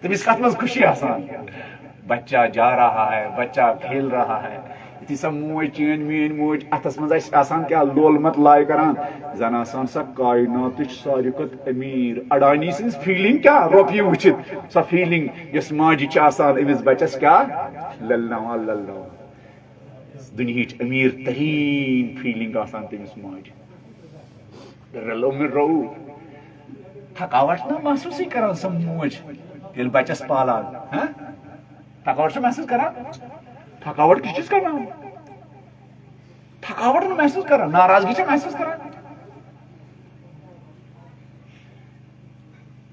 تٔمِس کتھ منٛز خوشی آسان؟ بچہ جا رہا ہے، بچہ کھیل رہا ہے۔ یُتھُے سۄ موج، چٲنۍ میٲنۍ موج اتھس منٛز آسہِ آسان کیٛاہ لولمت لایہِ کران، زن آسان سۄ کائناتٕچ ساروی کھۄتہٕ امیر اڈانی سٕنٛز فیلنگ کیٛاہ؟ رۄپیہِ وٕچھِتھ سۄ فیلنگ یۄس ماجہِ چھِ آسان أمِس بچس کیٛاہ للناوان، للناوان۔ دُنیہٕچ أمیٖر تریٖن فیٖلِنٛگ آسان تٔمِس ماجہِ۔ رلو مےٚ رَوُ۔ تھکاوٹ نہ محسوٗسٕے کران سۄ موج ییٚلہِ بَچَس پالان، ہہ؟ تھکاوٹ چھِ محسوٗس کران؟ تھکاوٹ کِس چھِس کران؟ تھکاوٹ نہٕ محسوٗس کران، ناراضگی چھِ محسوٗس کران۔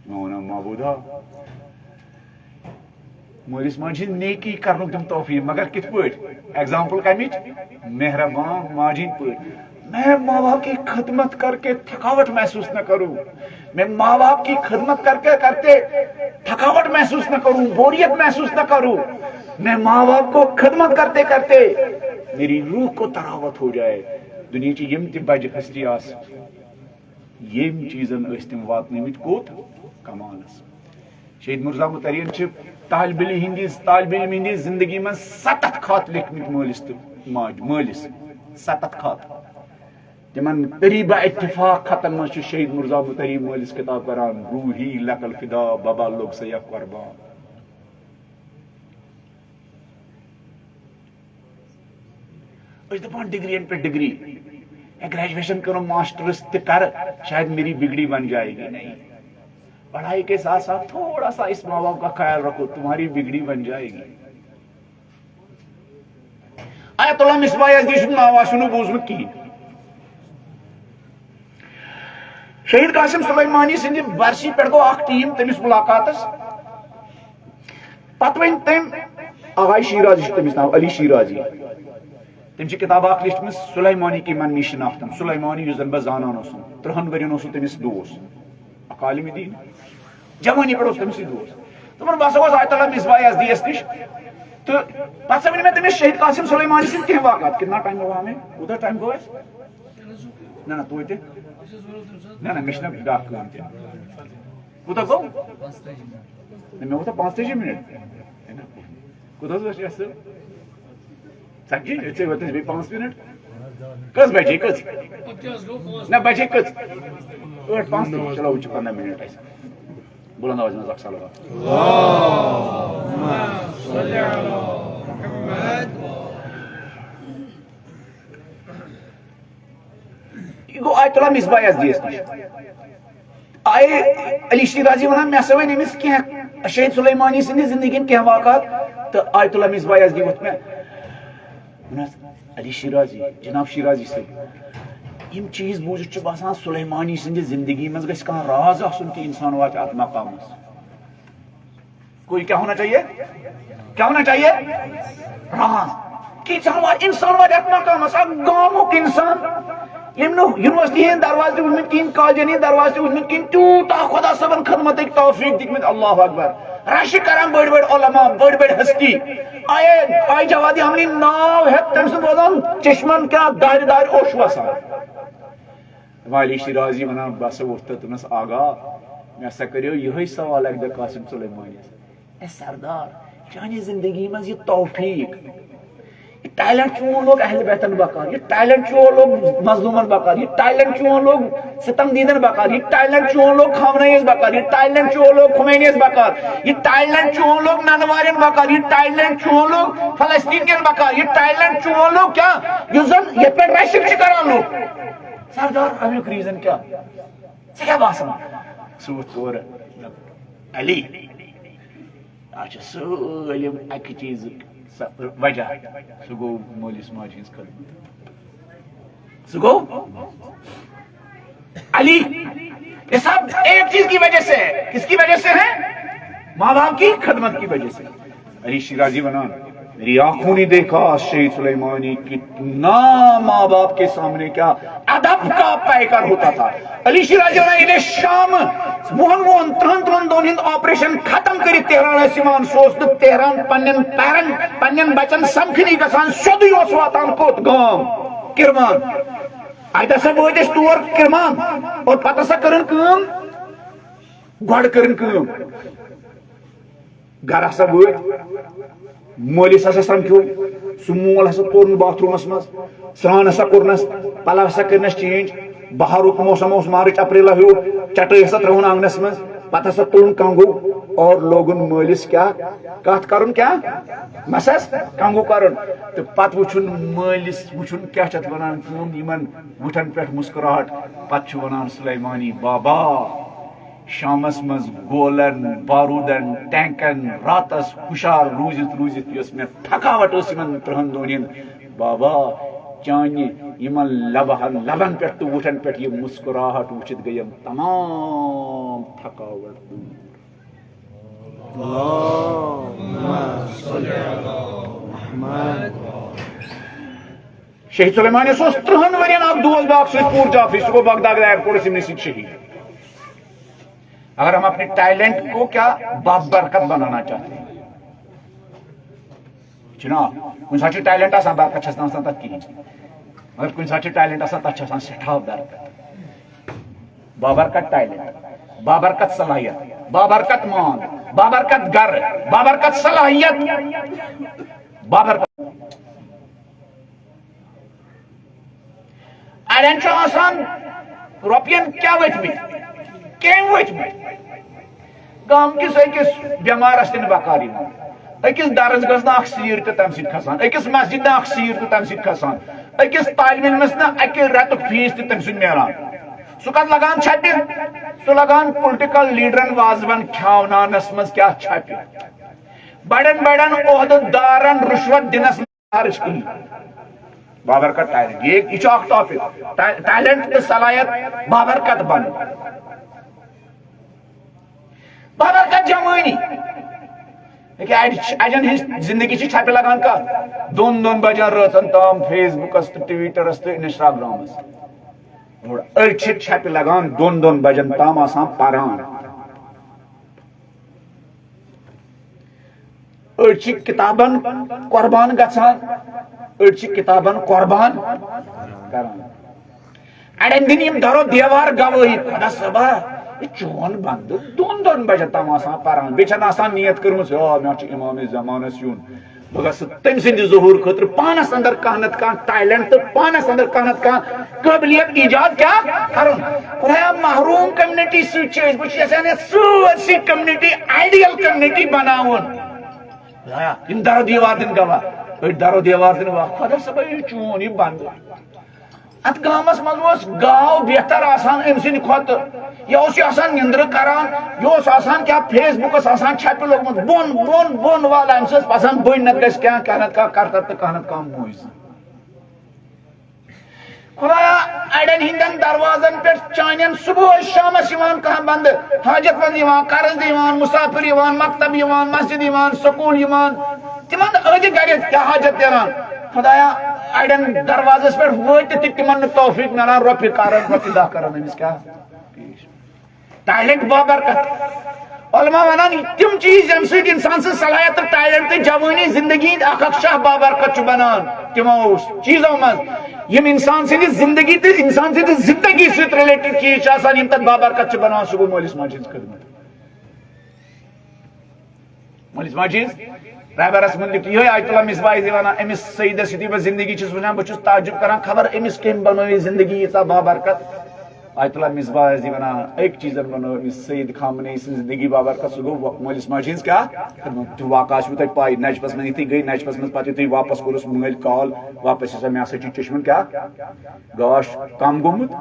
مےٚ وَنان، معبوٗدا، مٲلِس ماجہِ ہِنٛز نیکی کرنُک دِم توفیٖق، مگر کِتھ پٲٹھۍ؟ ایگزامپل کَمِچ؟ مہربان ماجہِ ہِنٛدۍ پٲٹھۍ۔ میں ماں باپ کی خدمت کر کے تھکاوٹ محسوس نہ کروں، میں ماں باپ کی خدمت کر کے کرتے تھکاوٹ محسوس نہ کروں، بوریت محسوس نہ کروں، میں ماں باپ کو خدمت کرتے کرتے میری روح کو تراوت ہو جائے۔ دُنیاہچہِ یِم تہِ بجہِ ہستی آسہٕ، ییٚمۍ چیٖزن ٲسۍ تِم واتنٲومٕتۍ کوٚت؟ کمالس۔ شہید مرزا مترین چھِ طالب علم ہٕنٛدِس، طالب علم ہٕنٛدِس زندگی منٛز ستتھ خط لیکھمٕتۍ مٲلِس تہٕ ماجہِ، مٲلِس۔ ستتھ خط۔ تِمن قریبہ اتفاق خطن منٛز چھُ شہید مرزا مترین مٲلِس خطاب کران، روحی لک الفدا، بابا لوٚگ سا یا قربان۔ أسۍ دَپان ڈگری ین پہ ڈگری، یا گریجویشن کرو، ماسٹرس تہِ کر، شاید میری بگڑی بن جائے گی۔ نہیں، پڑھائی کے ساتھ ساتھ تھوڑا سا اس ماں باپ کا خیال رکھو، تمہاری بگڑی بن جائے گی۔ آیت اللہ مصباح یزدی سُنٛد ناو آسِوٕ نہٕ بوٗزمُت کِہیٖنۍ۔ شہید قاسم سلیمانی سٕنٛدِ برسی پٮ۪ٹھ گوٚو اکھ ٹیٖم تٔمِس مُلاقاتس۔ پتہٕ ؤنۍ تٔمۍ آغاے شیرازی چھُ تٔمِس ناو، علی شیرازی۔ تٔمۍ چھِ کِتاب اکھ لیٖچھمٕژ سلیمانی کی من میشناختم، سلیمانی یُس زن بہٕ زانان اوسُم، ترٕٛہن ؤرین اوسُم تٔمِس دوس، اکھ عالمِ دیٖن۔ جوانی پٮ۪ٹھ اوس تٔمِس یہِ دوس۔ دوٚپُن، بہٕ ہسا گوس آیت اللہ مصباح یزدیس نِش۔ تہٕ پتہٕ ہسا ؤنۍ مےٚ تٔمِس شہید قاسم سلیمانی سٕنٛدۍ کینٛہہ واقعات۔ کِتنا ٹایم ہوا ہمیں؟ کوٗتاہ ٹایم گوٚو اَسہِ؟ نہ، نہ، توتہِ۔ نہ، نہ، مےٚ چھِنہ بیٛاکھ کٲم تہِ۔ کوٗتاہ گوٚو؟ نہ، مےٚ ووت پانٛژتٲجی منٹ۔ ہے نہ، کوٗتاہ حظ اوس یَتھ سۭتۍ؟ ژتجی، ژےٚ وٲتۍ بیٚیہِ پانٛژھ منٹ۔ کٔژ بجے، کٔژ؟ نہ، بجے کٔژ؟ ٲٹھ پانٛژھ تہٕ چلو، وۄنۍ چھِ پنٛداہ منٹ اَسہِ۔ بُلند آوازِ منٛز اکھ صلوات۔ یہِ گوٚو آیت اللہ مصباح یزدیس نِش۔ آیہِ علی شیرازی وَنان، مےٚ ہسا ؤنۍ أمِس کینٛہہ شہید سلیمانی سٕنٛدِ زندگی ہٕنٛدۍ کینٛہہ واقعات، تہٕ آیت اللہ مصباح یزدی ووٚتھ مےٚ۔ ووٚنُس، علی شیرازی، جناب شیرازی صٲب، یِم چیٖز بوٗزِتھ چھُ باسان، سلیمانی سٕنٛدِ زندگی منٛز گژھِ کانٛہہ راز آسُن کہِ انسان واتہِ اتھ مقامس۔ کوئی کیا ہونا چاہیے؟ کیا ہونا چاہیے؟ راز۔ کہ انسان واتہِ، انسان واتہِ اتھ مقامس، اکھ گامُک انسان، ییٚمۍ نہٕ یونیورسٹی ہٕنٛدۍ دروازٕ تہِ وٕچھمٕتۍ کِہیٖنۍ، کالجن ہٕنٛدۍ دروازٕ تہِ وٕچھمٕتۍ کِہیٖنۍ، تیوٗتاہ خۄدا صٲبن خدمتٕکۍ توفیٖق دِتمٕتۍ۔ اللہ اکبر۔ رش کران بٔڑۍ بٔڑۍ علماء، بٔڑۍ بٔڑۍ ہستی۔ آیے، آیہِ جوادی ہمنی ناو ہیٚتھ تٔمۍ سُنٛد روزان چشمن کیٛاہ دارِ دارِ اوٚش وسان۔ والی شیرازی ونان، بہٕ ہسا ووٚتھ تہٕ دوٚپنس، آغا، مےٚ ہسا کٔرِو یِہوٚے سوال اکہِ دۄہ قاسم سلیمانیس۔ اے سردار، چانہِ زندگی منٛز یہِ توفیٖق، یہِ ٹیلنٹ چون لوگ اہل بیتن بکار، یہِ ٹیلنٹ چون لوگ مظلومن بکار، یہِ ٹیلنٹ چون لوگ ستم دیدن بکار، یہِ ٹیلنٹ چون لوگ خامنہ یس بکار، یہِ ٹیلنٹ چون لوگ خمینی یس بکار، یہِ ٹیلنٹ چون لوگ ننوارین بکار، یہِ ٹیلنٹ چون لوگ فلسطین کین بکار، یہِ ٹیلنٹ چون لوگ کیا، یُس زن یتھ پٮ۪ٹھ رشک چھِ کران لوگ۔ سردار، امیُک ریزن کیا؟ ژےٚ کیٛاہ باسان؟ سُہ ووٚتھ تورٕ۔ علی، اَتھ چھِ سٲلِم اَکہِ چیٖزُک سۄ وجہ۔ سُہ گوٚو مٲلِس ماجہِ ہٕنٛز خدمت۔ سُہ گوٚو علی، یہ سب ایک چیز کی وجہ سے ہے۔ کس کی وجہ سے ہے؟ ماں باپ کی خدمت کی وجہ سے۔ علی شیرازی ونان، میری آنکھوں نے دیکھا شہید سلیمانی کتنا ماں باپ کے سامنے کیا ادب کا پیکر ہوتا تھا۔ علی شیرازی ونان، ییٚلہِ شام وُہن وُہن ترٛہن ترٛہن دۄہن ہُنٛد آپریشن ختم کٔرِتھ تہران ٲسۍ یِوان، سُہ اوس نہٕ تہران پننٮ۪ن پیرن، پننٮ۪ن بچن سمکھنی گژھان، سیوٚدُے اوس واتان کوٚت؟ گام کرمان۔ اتہِ ہسا وٲتۍ أسۍ تور کرمان اور پتہٕ ہسا کٔرٕن کٲم، گۄڈٕ کٔرٕن کٲم۔ گرٕ ہسا وٲتۍ، مٲلِس ہسا سمکھیو، سُہ مول ہسا توٚر نہٕ باتھ روٗمس منٛز، سرٛان ہسا کوٚرنس، پلو ہسا کٔرنس چینج۔ بہارُک موسم اوس، مارچ اپریل ہیوٗ، چٹٲے ہسا ترٲوٕن آنگنس منٛز، پتہٕ ہسا تُلُن کنگو اور لوگُن مٲلِس کیٛاہ، کتھ کرُن کیٛاہ؟ مس حظ کنگو کرُن۔ تہٕ پتہٕ وٕچھُن مٲلِس، وٕچھُن کیٛاہ چھِ اتھ ونان کٲم، یِمن وٕٹھن پٮ۪ٹھ مسکراہٹ، پتہٕ چھُ ونان سلیمانی بابا، شامس منٛز گولن، بارودن، ٹینکن، راتس ہُشار روٗزِتھ روٗزِتھ یۄس مےٚ تھکاوٹ ٲس یِمن ترٛہن دۄہن ہٕنٛز، بابا، چانہِ یِمن لبہن، لبن پٮ۪ٹھ تہٕ وُٹھن پٮ۪ٹھ یہِ مسکراہٹ وُچھِتھ گٔیم تمام تھکاوٹ دوٗر۔ شہید سلیمانیس اوس ترٛہن ؤرین اکھ دوس بیاکھ سۭتۍ پوٗر جعفری، سُہ گوٚو بغداد ایئرپورٹس یِمنٕے سۭتۍ شہید۔ اگر ہم اپنے ٹیلنٹ کو کیا بابرکت بنانا چاہتے ہیں، چھُنہ؟ کُنہِ ساتہٕ چھُ ٹیلنٹ آسان، برکت چھَس نہٕ آسان تَتھ کِہیٖنۍ، مگر کُنہِ ساتہٕ چھُ ٹیلنٹ آسان، تَتھ چھِ آسان سٮ۪ٹھاہ برکت۔ بابرکت ٹیلنٹ، بابرکت صلاحیت، بابرکت مان، بابرکت گرٕ، بابرکت صلاحیت، بابرکت۔ اڑٮ۪ن چھُ آسان رۄپین کیٛاہ ؤتھۍ مٕتۍ، کٔمۍ ؤتھۍ مٕتۍ۔ گامہٕ کِس أکِس بٮ۪مارس تہِ نہٕ بکار یِوان، أکِس درس گاہس نہٕ اکھ سیٖر تہِ تَمہِ سۭتۍ کھسان، أکِس مسجد نہٕ اکھ سیٖر تہِ تَمہِ سۭتۍ کھسان، أکِس طالبہِ علمس نہٕ اَکہِ رٮ۪تُک فیٖس تہِ تَمہِ سۭتۍ میلان۔ سُہ کتھ لگان چھپہِ؟ سُہ لگان پُلٹِکل لیٖڈرن وازوان کھیاوناونس منٛز کیٛاہ چھپہِ؟ بڑٮ۪ن بڑٮ۪ن عہدٕ دارن رُشوت دِنس منٛز خرٕچ کِہیٖنۍ۔ بابرکت ٹیلنٹ، یہِ، یہِ چھُ اکھ ٹاپک۔ ٹے-، ٹیلنٹ تہٕ صلاحیت بابرکت بنُن۔ بابرکت جوٲنی۔ ییٚکیٛاہ اَڑِ چھِ، اَڑٮ۪ن ہٕنٛز زندگی چھِ چھپہِ لگان کتھ؟ دۄن دۄن بجن رٲژن تام فیس بُکس تہٕ ٹویٹرس تہٕ انسٹاگرامس۔ اور أڑۍ چھِ چھپہِ لگان دۄن دۄن بجن تام آسان پران۔ أڑۍ چھِ کِتابن قۄربان گژھان، أڑۍ چھِ کِتابن قۄربان کران۔ اڑٮ۪ن دِنۍ یِم درو دیوار گوٲہی، خۄدا صٲبا، یہِ چون بندٕ دۄن دۄن بجن تام آسان پران، بیٚیہِ چھنہٕ آسان نیت کٔرمٕژ، آ، مےٚ چھُ امام زمانس یُن، بہٕ گژھٕ تٔمۍ سٕنٛدِ ظہوٗر خٲطرٕ پانس اندر کانٛہہ نتہٕ کانٛہہ ٹیلنٹ تہٕ پانس اندر کانٛہہ نتہٕ کانٛہہ قٲبلیت ایجاد کیٛاہ کرُن۔ خدایا، محروم کمیونٹی سۭتۍ چھِ أسۍ، بہٕ چھُس یژھان یتھ سٲرسٕے کمیونٹی آیڈیل کمیونٹی بناوُن۔ خدایا، یِم درو دیوار دِن گواہ، أڑۍ درو دیوار دِن گواہ، خۄدا صٲبا، یہِ چون یہِ بندٕ۔ اتھ گامس منٛز اوس گاو بہتر آسان أمۍ سٕنٛدِ کھۄتہٕ۔ یہِ اوس یہِ آسان نِندرٕ کران، یہِ اوس آسان کیٛاہ فیس بُکس آسان چھپہِ لوگمُت بۄن، بۄن، بۄن والان، أمِس ٲس پژان بٔنۍ نتہٕ گژھِ کینٛہہ، کانٛہہ نتہٕ کانٛہہ کرتب تہٕ کانٛہہ نتہٕ کانٛہہ موٗجہِ۔ خدایا، اڑٮ۪ن ہٕنٛدٮ۪ن دروازن پٮ۪ٹھ چانٮ۪ن صبحٲے شامس یِوان کانٛہہ بندٕ، حاجت مند یِوان، قرض یِوان، مسافر یِوان، مکتب یِوان، مسجد یِوان، سکول یِوان، تِمن أہنٛدِ گرِ کیٛاہ حاجت نیران؟ خدایا، اڑٮ۪ن دروازس پٮ۪ٹھ وٲتِتھ تہِ تِمن نہٕ توفیق میلان، رۄپیہِ کرن، رۄپیہِ دہ کرن أمِس کیٛاہ؟ ٹیلنٹ بابرکت۔ علماء ونان، تِم چیٖز ییٚمہِ سۭتۍ انسان سٕنٛز صلاحیت تہٕ ٹیلنٹ تہٕ جوٲنی زندگی ہٕنٛدۍ اکھ اکھ شاہ بابرکت چھُ بنان، تِمو چیٖزو منٛز یِم انسان سٕنٛدِ زندگی تہٕ انسان سٕنٛدِ زندگی سۭتۍ ریلیٹڈ چیٖز چھِ آسان، یِم تتھ بابرکت چھِ بناوان، سُہ گوٚو مٲلِس ماجہِ ہٕنٛز خدمت۔ مٲلِس ماجہِ ہٕنٛز رہبرس مُتعلق یِہوٚے آیت اللہ مصباح ٲسۍ ونان، أمِس سیدس یُتھُے بہٕ زندگی چھُس وٕچھان، بہٕ چھُس تعجب کران، خبر أمِس کٔمۍ بنٲو یہِ زندگی ییٖژاہ بابرکت۔ آیت اللہ مصباح ٲسۍ ونان، أکۍ چیٖزن بنٲو أمِس سید خامنہ ای سٕنٛز زندگی بابرکت، سُہ گوٚو مٲلِس ماجہِ ہٕنٛز کیٛاہ خدمت؟ تہٕ واقعہ چھُو تۄہہِ پاے، نجفس منٛز یُتھُے گٔے، نجفس منٛز پتہٕ یُتھُے واپس کوٚرُس مٲلۍ کال، واپس ہسا مےٚ ہسا چھُ چشمن کیٛاہ گاش کم گوٚمُت۔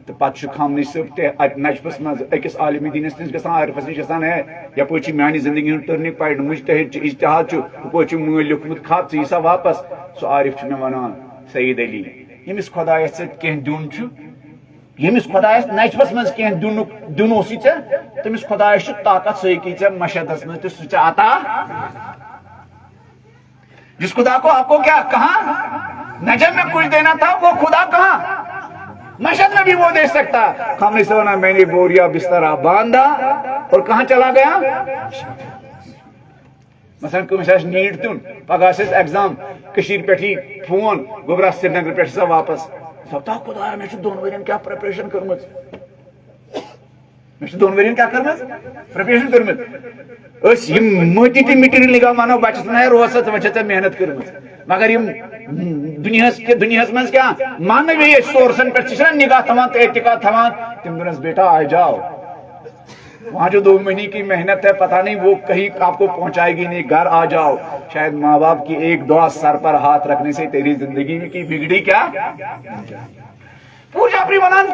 تہٕ پتہٕ چھُ خامنہٕ ای صٲب تہِ اتہِ نجفس منٛز أکِس عالمِ دیٖنس نِش گژھان، عارفس نِش گژھان، ہے، یپٲرۍ چھِ میانہِ زندگی ہُنٛد ٹرننگ پوینٹ، مجتہد چھُ، اجتہاد چھُ، ہُپٲرۍ چھُ مٲلۍ لیوٚکھمُت خط، ژٕ یہِ سا واپس۔ سُہ عارف چھُ مےٚ ونان، سید علی، ییٚمِس خۄدایس ژےٚ کینٛہہ دیُن چھُ، ییٚمِس خۄدایس نجفس منٛز کینٛہہ دیُنُک، دیُن اوسُے ژےٚ، تٔمِس خۄدایس چھُ طاقت، سُہ ہیٚکی ژےٚ مشہدس منٛز تہِ سُہ ژےٚ عطا۔ جس خدا کو آپ کو کیا کہاں نجف میں کچھ دینا تھا، وہ خدا کہاں مشہد میں بھی وہ دے سکتا۔ ہم نے سونا، میں نے بوریا بسترا باندھا اور کہاں چلا گیا؟ مثلاً کٲنٛسہِ آسہِ نیٖٹ دیُن، پگاہ آسٮ۪س ایگزام، کٔشیٖرِ پٮ۪ٹھ یی فون، گوٚبرا سرینگرٕ پٮ۪ٹھ چھِ سا واپس؟ دَپہِ، خۄدایا، مےٚ چھُ دۄن ؤرین کیٛاہ پریپریشن کٔرمٕژ؟ مےٚ چھُ دۄن ؤرین کیٛاہ کٔرمٕژ؟ پریپریشن کٔرمٕژ۔ أسۍ یِم مٔتی تہِ مٹیٖریل نِگاہ وَنو بَچَس، نہ روز سا، ژٕ وٕچھَتھ ژےٚ محنت کٔرمٕژ۔ مگر یِم دُنیاہَس کہِ، دُنیاہَس منٛز کیٛاہ مانوی سورسَن پٮ۪ٹھ چھِ چھِنہ نِگاہ تھاوان تہٕ اعتقاد تھاوان، تِم دَپَنَس، بیٹا آ جاؤ، وہاں جو دو مہینے کی محنت ہے، پتہ نہیں وہ کہیں آپ کو پہنچائے گی نہیں، گھر آ جاؤ، شاید ماں باپ کی ایک دعا سر پر ہاتھ رکھنے سے تیری زندگی میں کی بگڑی کیا؟ پوٗرٕ جعفری ونان،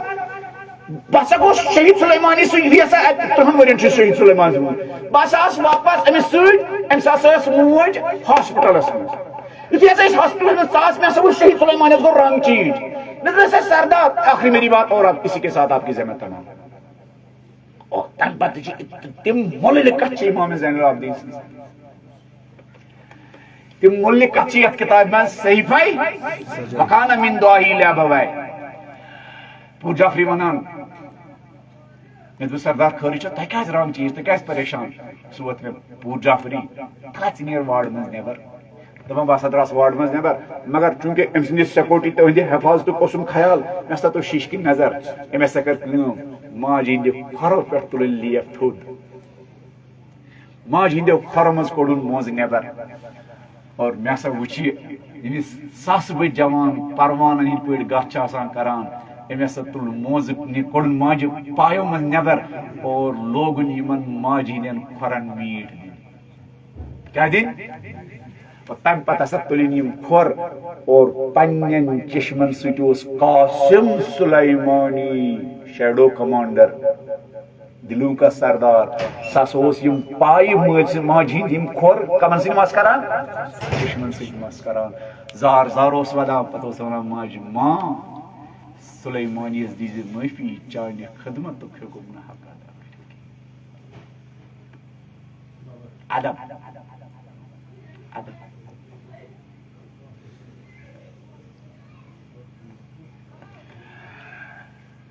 بہٕ ہسا گوٚوس شہید سلیمانی سۭتۍ، یہِ ہسا اَتہِ تٕرٛہَن ؤرین چھُ شہید سلیمان گوٚمُت۔ بہٕ ہسا آس واپس أمِس سۭتۍ، أمِس ہسا ٲس موج ہاسپٹلس منٛز۔ یُتھُے ہسا أسۍ ہاسپٹلس منٛز ژاس، مےٚ ہسا ووٚن شہید سلیمانس گوٚو رنگ چینج۔ مےٚ دوٚپُس، "ہے سردار، آخری میری بات اور آپ اسی کے ساتھ آپ کی ذمہ تمام۔" اور تَمہِ پتہٕ چھِ تِم مۄلٕلہِ کتھٕ چھِ امام زین العابدین سٕنٛز۔ تِم مُلہِ کتھ چھِ یتھ کتابہِ منٛز صحیفے وکانہ من دعاہی لیبوے۔ پوٗر جعفری ونان، مےٚ دوٚپ، سردار خٲرٕے چھا؟ تۄہہِ کیٛازِ رنگ چینج؟ تُہۍ کیٛازِ پریشان؟ سُہ ووت مےٚ پوٗر جعفری، تھا ژٕ نیر وارڈ منٛز نٮ۪بر۔ دپان، بہٕ ہسا درٛاس وارڈ منٛز نٮ۪بر، مگر چوٗنٛکہِ أمۍ سٕنٛدِ سیکورٹی تہٕ أہٕنٛدِ حفاظتُک اوسُم خیال، مےٚ ہسا توٚر شیٖشہِ کِنۍ نظر۔ أمۍ ہسا کٔر کٲم، ماجہِ ہٕنٛدِ کھۄرو پٮ۪ٹھ تُلُن لیف تھوٚد۔ ماجہِ ہٕنٛدیو کھۄرو منٛز کوٚڑُن مٲنٛزٕ نٮ۪بر۔ اور مےٚ ہسا وُچھ یہِ، ییٚمِس ساسہٕ بٔدۍ جوان پروانن ہٕنٛدۍ پٲٹھۍ گژھ چھِ آسان کران، أمۍ ہسا تُل مٲنٛزٕ، یہِ کوٚڑُن ماجہِ پایو منٛز نٮ۪بر اور لوگُن یِمن ماجہِ ہٕنٛدٮ۪ن کھۄرن میٖٹھۍ دِنۍ۔ کیٛاہ دِنۍ؟ اور تَمہِ پتہٕ ہسا تُلِن یِم کھۄر اور پننٮ۪ن چشمن سۭتۍ اوس قاسم سلیمانی، شیڈو کمانڈر، دلوں کا سردار، سُہ ہسا اوس یِم پایہِ مٲلۍ سٕنٛدۍ ماجہِ ہٕنٛدۍ یِم کھۄر کمن سۭتۍ مس کران؟ چشمن سۭتۍ مس کران۔ زار زار اوس ودان، پتہٕ اوس ونان، ماجہِ، ماں، سلیمانیس دیٖزِ معٲفی، چانہِ خدمتُک ہیوٚکُم نہٕ حق ادا کٔرِتھ۔ ادب۔ ادب۔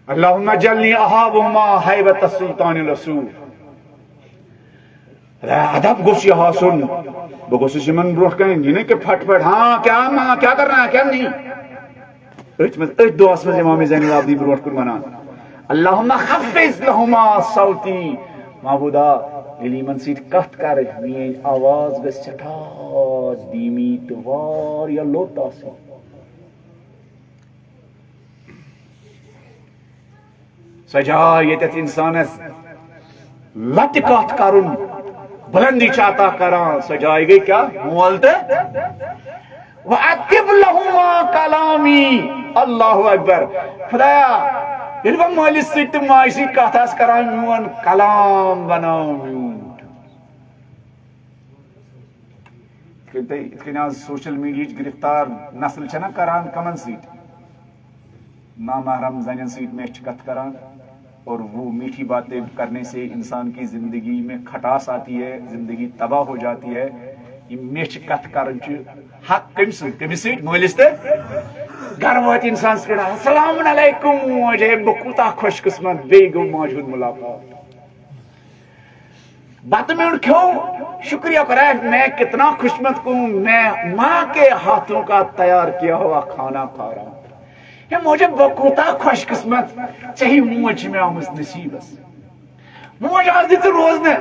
اللہم اجعلنی اہابہما ہیبت السلطان الرسول۔ ادب گوٚژھ یہِ آسُن۔ بہٕ گوٚژھُس یِمن برونٛٹھ کنہِ، یہِ نہٕ کہِ پھٹ پھٹ، ہاں، کیا ماں، کیا کرنا ہے، کیا نہیں۔ أتھۍ منٛز، أتھۍ دۄہس منٛز امام زین العابدین برونٛٹھ کُن ونان، اللہم خفض لہما صوتی، معبودا، ییٚلہِ یِمن سۭتۍ کتھ کرٕ، میٲنۍ آواز گژھِ سٮ۪ٹھاہ دھیٖمی تہٕ واریاہ لوٚت آسٕنۍ۔ سۄ جاے ییٚتٮ۪تھ انسانس لتہِ کتھ کرُن بلندی چھِ عطا کران، سۄ جاے گٔے کیٛاہ؟ مول تہٕ وَأَدِّبْ لَهُمَا كَلَامِي۔ اللہ اکبر۔ خدایا، ییٚلہِ بہٕ مٲلِس سۭتۍ تہٕ ماجہِ سۭتۍ کتھ آسہٕ کران، میون کلام بناو میوٗٹھ۔ یِتھ کٔنۍ تۄہہِ، یِتھ کٔنۍ آز سوشل میڈیاہٕچ گرفتار نسل چھےٚ نہ کران کمن سۭتۍ؟ نامحرم زنین سۭتۍ میچھ کتھ کران، اور وہ میٹھی باتیں کرنے سے انسان کی زندگی میں کھٹاس آتی ہے، زندگی تباہ ہو جاتی ہے۔ یہ میچھ کتھ کرن چھ حق کم سن، کم سۭتۍ؟ مٲلِس تہٕ گرٕ وٲتۍ انسان سۭتۍ۔ السلام علیکم موج، ہے بہٕ کوٗتاہ خۄش قسمت، بیٚیہِ گوٚو ماجہِ ہُنٛد ملاقات۔ بتہٕ میوٚنٛڈ کھیوٚو، شکریہ خدایا، میں کتنا خوش قسمت ہوں، میں ماں کے ہاتھوں کا تیار کیا ہوا کھانا کھا رہا ہوں۔ ہے موجہِ، بہٕ کوٗتاہ خۄش قسمت، ژےٚ ہی موج چھِ مےٚ آمٕژ نصیٖبس۔ موج، آز دِ ژٕ روزنہٕ،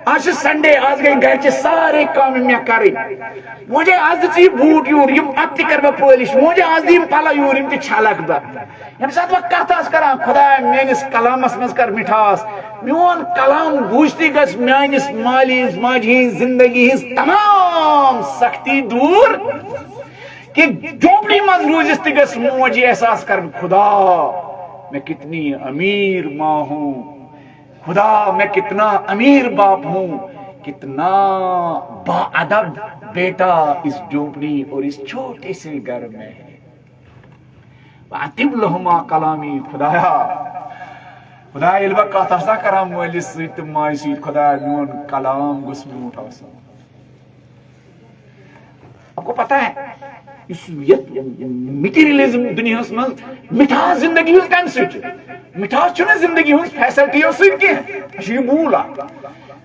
آز چھِ سنڈے، آز گٔے گرچہِ سارے کامہِ مےٚ کرٕنۍ۔ موجے، آز دِ ژٕ یہِ بوٗٹ یوٗر، یِم اتھ تہِ کرٕ بہٕ پٲلِش۔ موجے، آز دِ یِم پلو یوٗر، یِم تہِ چھلکھ بہٕ۔ ییٚمہِ ساتہٕ بہٕ کتھ آسہٕ کران، خدایا، میٲنِس کلامس منٛز کر مِٹھاس، میون کلام بوٗزتھٕے گژھِ میٲنِس مالِس ماجہِ ہٕنٛز زندگی ہٕنٛز تمام سختی دوٗر، کہِ جھونپڑی منٛز روٗزِتھ تہِ گژھِ موج یہِ احساس کرٕنۍ، خدا، میں کتنی امیر ماں ہوں، خدا، میں کتنا امیر باپ ہوں، کتنا با ادب بیٹا اس جھونپڑی اور اس چھوٹے سے گھر میں ہے۔ وَأَتِمَّ لَهُمَا كَلَامِي، خدایا، خدایا، ییٚلہِ بہٕ کتھ آسہٕ نا کران مٲلِس سۭتۍ تہٕ ماجہِ سۭتۍ، خدایا، میون کلام گوٚژھ میوٗٹھ آسُن۔ آپ کو پتہ ہے، یُس یتھ مٹیریلزم دُنیاہس منٛز مِٹھاس زندگی ہٕنٛز کمہِ سۭتۍ چھِ؟ مِٹھاس چھُنہٕ زندگی ہٕنٛز فیسلٹیو سۭتۍ کینٛہہ، یہِ چھُ یہِ بوٗل اکھ۔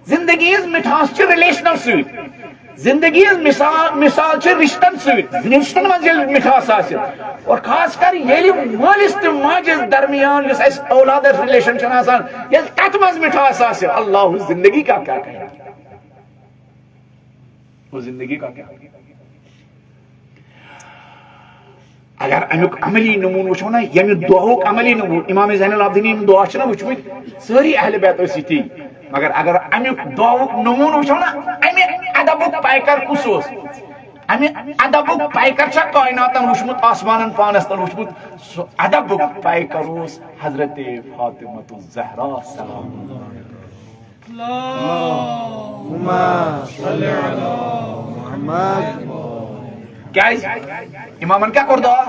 زندگی ہٕنٛز مِٹھاس چھِ ریلیشنو سۭتۍ۔ زندگی ہٕنٛز مثال، مثال چھِ رِشتَن سۭتۍ۔ رِشتَن منٛز ییٚلہِ مِٹھاس آسہِ، اور خاص کر ییٚلہِ مٲلِس تہٕ ماجہِ درمیان یُس اَسہِ اولادَس ریلیشن چھُنہٕ آسان، ییٚلہِ تَتھ منٛز مِٹھاس آسہِ، اللہ، وہ زندگی کا کیا کہنا؟ وہ زندگی کا کیا؟ اگر امیُک عملی نموٗنہٕ وٕچھو نا، ییٚمہِ دۄہُک عملی نموٗنہٕ، امام زین العابدین یِم دۄہ چھِنہ وٕچھمٕتۍ، سٲری اہل بیت ٲسۍ یِتھی۔ مگر اگر امیُک دۄہُک نموٗنہٕ وٕچھو نا، امہِ ادبُک پیکر کُس اوس؟ امہِ ادبُک پیکر چھا کائناتن وٕچھمُت، آسمانن پانس تل وٕچھمُت؟ سُہ ادبُک پیکر اوس حضرت فاطمۃ الزہرا سلام اللہ علیہا۔ اللہم صل علی محمد۔ کیازِ؟ امامن کیٛاہ کوٚر دعا؟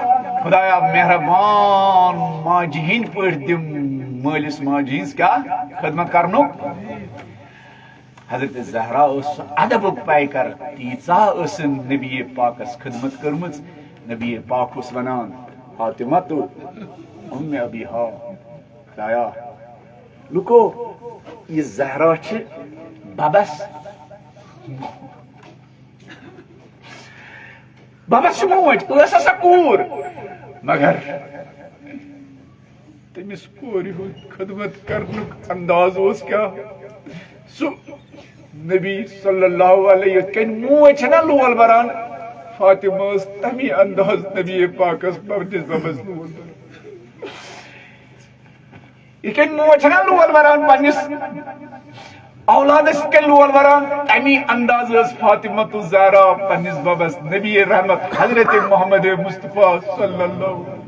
خدایا مہربان، ماجہِ ہٕنٛدۍ پٲٹھۍ دِم مٲلِس ماجہِ ہٕنٛز کیٛاہ؟ خدمت کرنُک۔ حضرت زہرا اوس سُہ ادبُک پیکر، تیٖژاہ ٲسٕن نبی پاکس خدمت کٔرمٕژ۔ نبی پاک اوس ونان، فاطمہ تو ام ابی ہا، خدایا، لُکو، یہِ زہرا چھِ ببس، ببس چھِ موج، ٲس ہسا کوٗر، مگر تٔمِس کورِ ہُنٛد خدمت کرنُک انداز اوس کیٛاہ؟ سُہ نبی صلی اللہ علیہ، یِتھ کٔنۍ موج چھےٚ نا لول بران، فاطمہ ٲس تمی انداز نبی پاکس پننِس ببس لول بران۔ یِتھ کٔنۍ موج چھےٚ نا لول بران پننِس اولادس، یِتھ کٔنۍ لول بران، تمی انداز ٲس فاطمہ الزہرا پننِس ببس نبی رحمت حضرت محمد مصطفیٰ صلی اللہ علیہ وسلم۔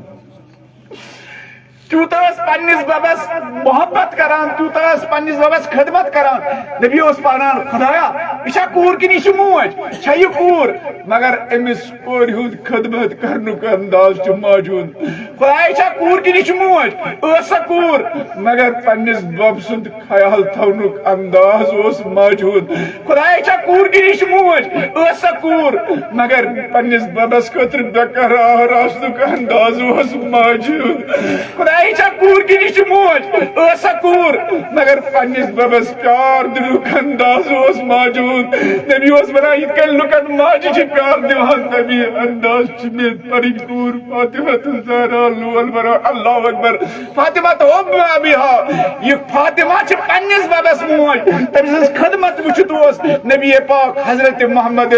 تیوٗتاہ ٲس پننِس ببس محبت کران، تیوٗتاہ ٲس پننِس ببس خدمت کران۔ نبی اوس پران، خدایا، یہِ چھا کوٗر کِنہٕ یہِ چھِ موج؟ چھا یہِ کوٗر؟ مگر أمِس کورِ ہُنٛد خدمت کرنُک انداز چھُ ماجہِ ہُنٛد۔ خدایا، یہِ چھا کوٗر کِنہٕ یہِ چھِ موج؟ ٲس سۄ کوٗر، مگر پننِس بب سُنٛد خیال تھاونُک انداز اوس ماجہِ ہُنٛد۔ خدایا، یہِ چھا کوٗر کِنہٕ یہِ چھِ موج؟ ٲس سۄ کوٗر، مگر پننِس ببس خٲطرٕ بے قرار آسنُک انداز اوس ماجہِ ہُنٛد۔ خدایا، یہِ چھا کوٗر کِنہٕ یہِ چھِ موج؟ ٲس سۄ کوٗر، مگر پننِس ببس پیار دِنُک انداز اوس ماجہِ ہُنٛد۔ نبی اوس ونان، یِتھ کٔنۍ لُکن ماجہِ چھِ پیار دِوان، تمی انداز چھِ مےٚ پنٕنۍ کوٗر فاطمہ الزہرا لول بران۔ اللہ اکبر۔ فاطمہ تو ام ابیہا، یہِ فاطمہ چھِ پننِس ببس موج۔ تٔمۍ سٕنٛز خدمت وٕچھِتھ اوس نبی پاک حضرت محمد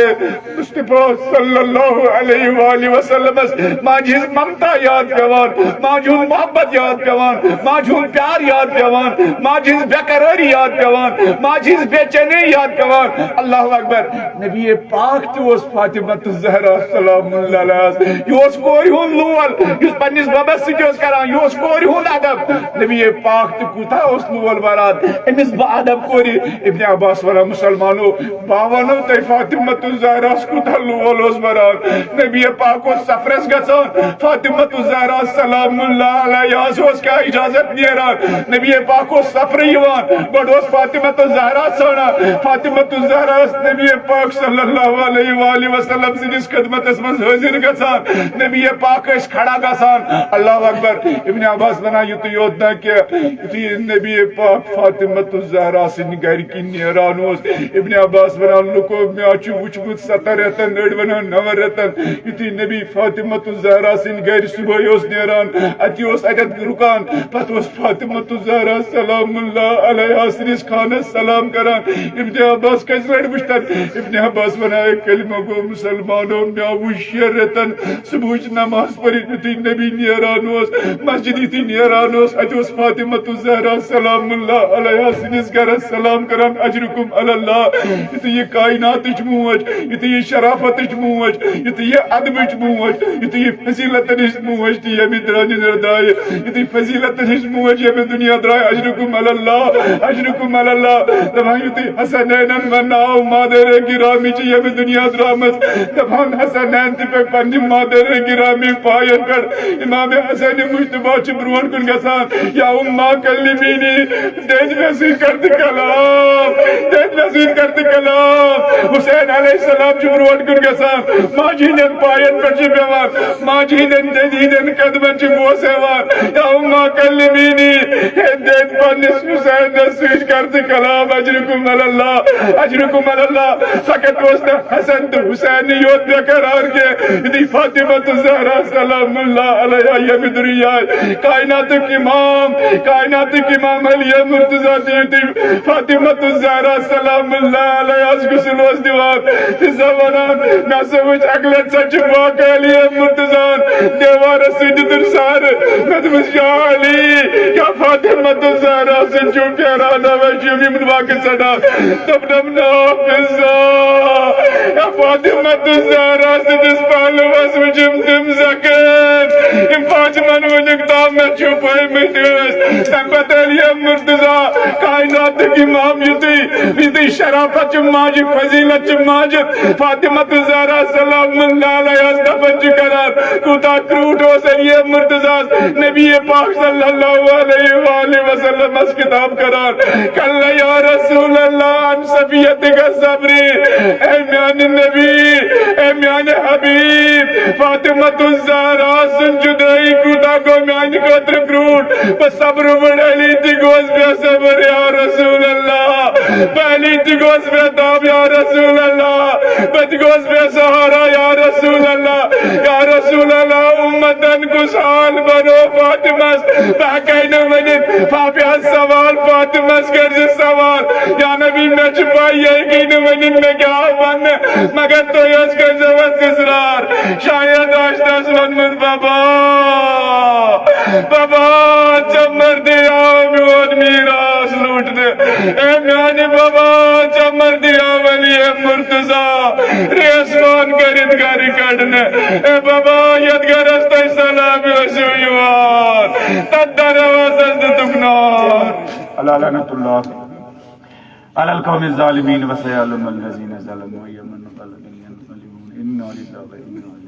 مصطفیٰ صلی اللہ علیہ وآلہ وسلمس ماجہِ ہٕنٛز ممتا یاد پٮ۪وان، ماجہِ ہُنٛد محبت یاد پیوان، ماجہِ ہُنٛد پیار یاد پیوان، ماجہِ ہٕنٛز بے قرٲری یاد پیوان، ماجہِ ہٕنٛز بے چینی یاد پیوان۔ اللہ اکبر۔ نبی پاک تہِ اوس فاطمہ الزہرا سلام اللہ علیہَس۔ یہِ اوس کورِ ہُنٛد لول، یُس پننِس بَبَس سۭتۍ اوس کران، یہِ اوس کورِ ہُنٛد ادب۔ نبی پاک تہِ کوٗتاہ اوس لول بران أمِس با ادب کورِ۔ ابن عباس ونان، مسلمانو، بہٕ وَنو تۄہہِ فاطمہ الزہراہَس کوٗتاہ لول اوس بران۔ نبی پاک اوس سفرس گژھان، فاطمہ الزہرا سلام اللہ علیہَس اوس کیٛاہ اجازت نیران۔ نبی پاک اوس سفرٕ یِوان، گۄڈٕ اوس فاطمہ الزہرا ژھانڈان۔ فاطمہ الزہرا ٲس نبی پاک صلی اللہ علیہ وآلہ وسلم سٕنٛدِس خدمتس منٛز حٲضِر گژھان۔ نبی پاک ٲسۍ کھڑا گژھان۔ اللہ اکبر۔ ابن عباس ونان، یُتُے یوت نہ کینٛہہ، یُتھُے نبی پاک فاطمہ الزہرا سٕنٛدِ گرِ کِنۍ نیران اوس، ابن عباس ونان، لُکو، مےٚ چھُ وُچھمُت ستن رٮ۪تن، أڑۍ ونان نون رٮ۪تن، یُتھُے نبی فاطمہ الزہرا سٕنٛدِ گرِ صبحٲے اوس نیران، اتی اوس اتٮ۪تھ رُکان، پتہٕ اوس فاطمہ الزہرا سلام اللہ علیہا سٕنٛدِس خانس سلام کران۔ ابن عباس کتہِ رٹہِ وُچھتن؟ ابن عباس ونان، اے کلمہ گو مسلمانو، مےٚ وُچھ شیٚن رٮ۪تن صبحٕچ نماز پٔرِتھ یُتھُے نبی نیران اوس، مسجد یُتھُے نیران اوس، اتہِ اوس فاطمہ الزہرا سلام اللہ علیہا سٕنٛدِس گرس سلام کران، اجرکم علی اللہ۔ یُتھُے یہِ کائناتٕچ موج، یُتھُے یہِ شرافتٕچ موج، یُتھُے یہِ ادبٕچ موج، یُتھُے یہِ فضیلتن ہٕنٛز موج تہِ ییٚمہِ درانہِ نردایہِ، یُتھُے فضیلتن ہٕنٛز موج ییٚمہِ دُنیا درایہِ، اجرکم علی اللہ، اجرکم علی اللہ۔ دپان یُتھُے حسنینن وننہٕ آو مادر گرامی چھِ ییٚمہِ دُنیا درامٕژ، دپان حسنین تہِ پیٚیہِ پننہِ مادر گرامی پاین پٮ۪ٹھ۔ امام حسین مجتبیٰ چھُ برونٛٹھ کُن گژھان، یا اما کلمینی، دٔدۍ مےٚ سۭتۍ کر تہٕ کلام، دٔدۍ مےٚ سۭتۍ کر تہٕ کلام۔ حسین علیہ السلام چھُ برونٛٹھ کُن گژھان، ماجہِ ہٕنٛدٮ۪ن پاین پٮ۪ٹھ چھُ بیٚہوان، ماجہِ ہٕنٛدٮ۪ن دٔدۍ ہٕنٛدٮ۪ن قدمن چھُ بوس ہٮ۪وان۔ یا اما کلمینی، ہے دٔدۍ پننِس حسینس سۭتۍ کر تہٕ کلام، اجرکم علی اللہ، اجرکم علی اللہ۔ فقط اوس نہٕ حسن تہٕ حسین یوت بے قرار کینٛہہ، یُتھُے فاطمہ الزہرا سلام اللہ علیہا ییٚمہِ دُنیاہٕے، کائناتُک امام، کائناتُک امام علی مرتضیٰ تہِ یُتھُے فاطمہ الزہرا سلام اللہ علیہاس غسل اوس دِوان، تہٕ سۄ ونان، مےٚ ہسا وٕچھ اکہِ لٹہِ سۄ چھِ واقعہ علی مرتضیٰ ہن دیوارس سۭتۍ دیُتُن سہرٕ۔ مےٚ دوٚپُس، یا علی، یا فاطمہ الزہرا سٕنٛدۍ چھِو پھیران، اوے چھِ یِم یِمن واقعہٕ ژٹان۔ دوٚپنم، نافذہ، یا فاطمہ الزہرا سٕنٛدِس پہلوس وٕچھِم تِم زخم، یِم فاطمن وٕنیُک تام مےٚ چھُپٲومٕتۍ ٲسۍ۔ تَمہِ پتہٕ علی مرتضیٰ، کائناتٕکۍ امام، یُتُے، یُتُے شرافت چھِ ماجہِ، فضیلت چھِ ماجہِ، فاطمہ الزہرا سلام اللہ علیہاس دفن چھِ کران۔ کوٗتاہ کرٛوٗٹھ اوس علی مرتضیٰ ہس نبی پاک صلی اللہ علیہ وآلہ وسلمس خطاب کران، کل یا رسول اللہ عن صفیتک صبری، اے میانہِ نبی، اے میانہِ حبیب، فاطمہ الزہرا سٕنٛز جدٲئی کوٗتاہ گوٚو میانہِ خٲطرٕ کرٛوٗٹھ۔ بہٕ صبرٕ وٲلۍ علی تہِ گوس بے صبر، یا رسول اللہ۔ بہٕ علی تہِ گوس بے تاب، یا رسول اللہ۔ بہٕ تہِ گوس بے سہارا، یا رسول اللہ۔ یا رسول اللہ، امتن کُس حال بنو فاطمس؟ بہٕ ہٮ۪کے نہٕ ؤنِتھ۔ فاطمہ سوال، فاطمس کٔرۍ زِ سوال۔ یا نبی، مےٚ چھِ پَے، یہِ ہیٚکہِ نہٕ ؤنِتھ مےٚ کیٛاہ آو وننہٕ، مگر تُہۍ حظ کٔرۍزیو اَتھ اصرار۔ شاید آسہِ تس ووٚنمُت، بابا، بابا، ژےٚ مردے آو میون میراث لوٗٹنہٕ۔ اے میانہِ بابا، ژےٚ مردے آو علی مرتضیٰ ریسوان کٔرِتھ گرِ کڑنہٕ۔ اے بابا، یتھ گرس تُہۍ سلامہِ ٲسِو یِوان، تتھ دروازس دِتُکھ نار۔ اللہ لعنت اللہ علی القوم الظالمین، وسيعلم الذين ظلموا أي منقلب ينقلبون. إنا لله وإنا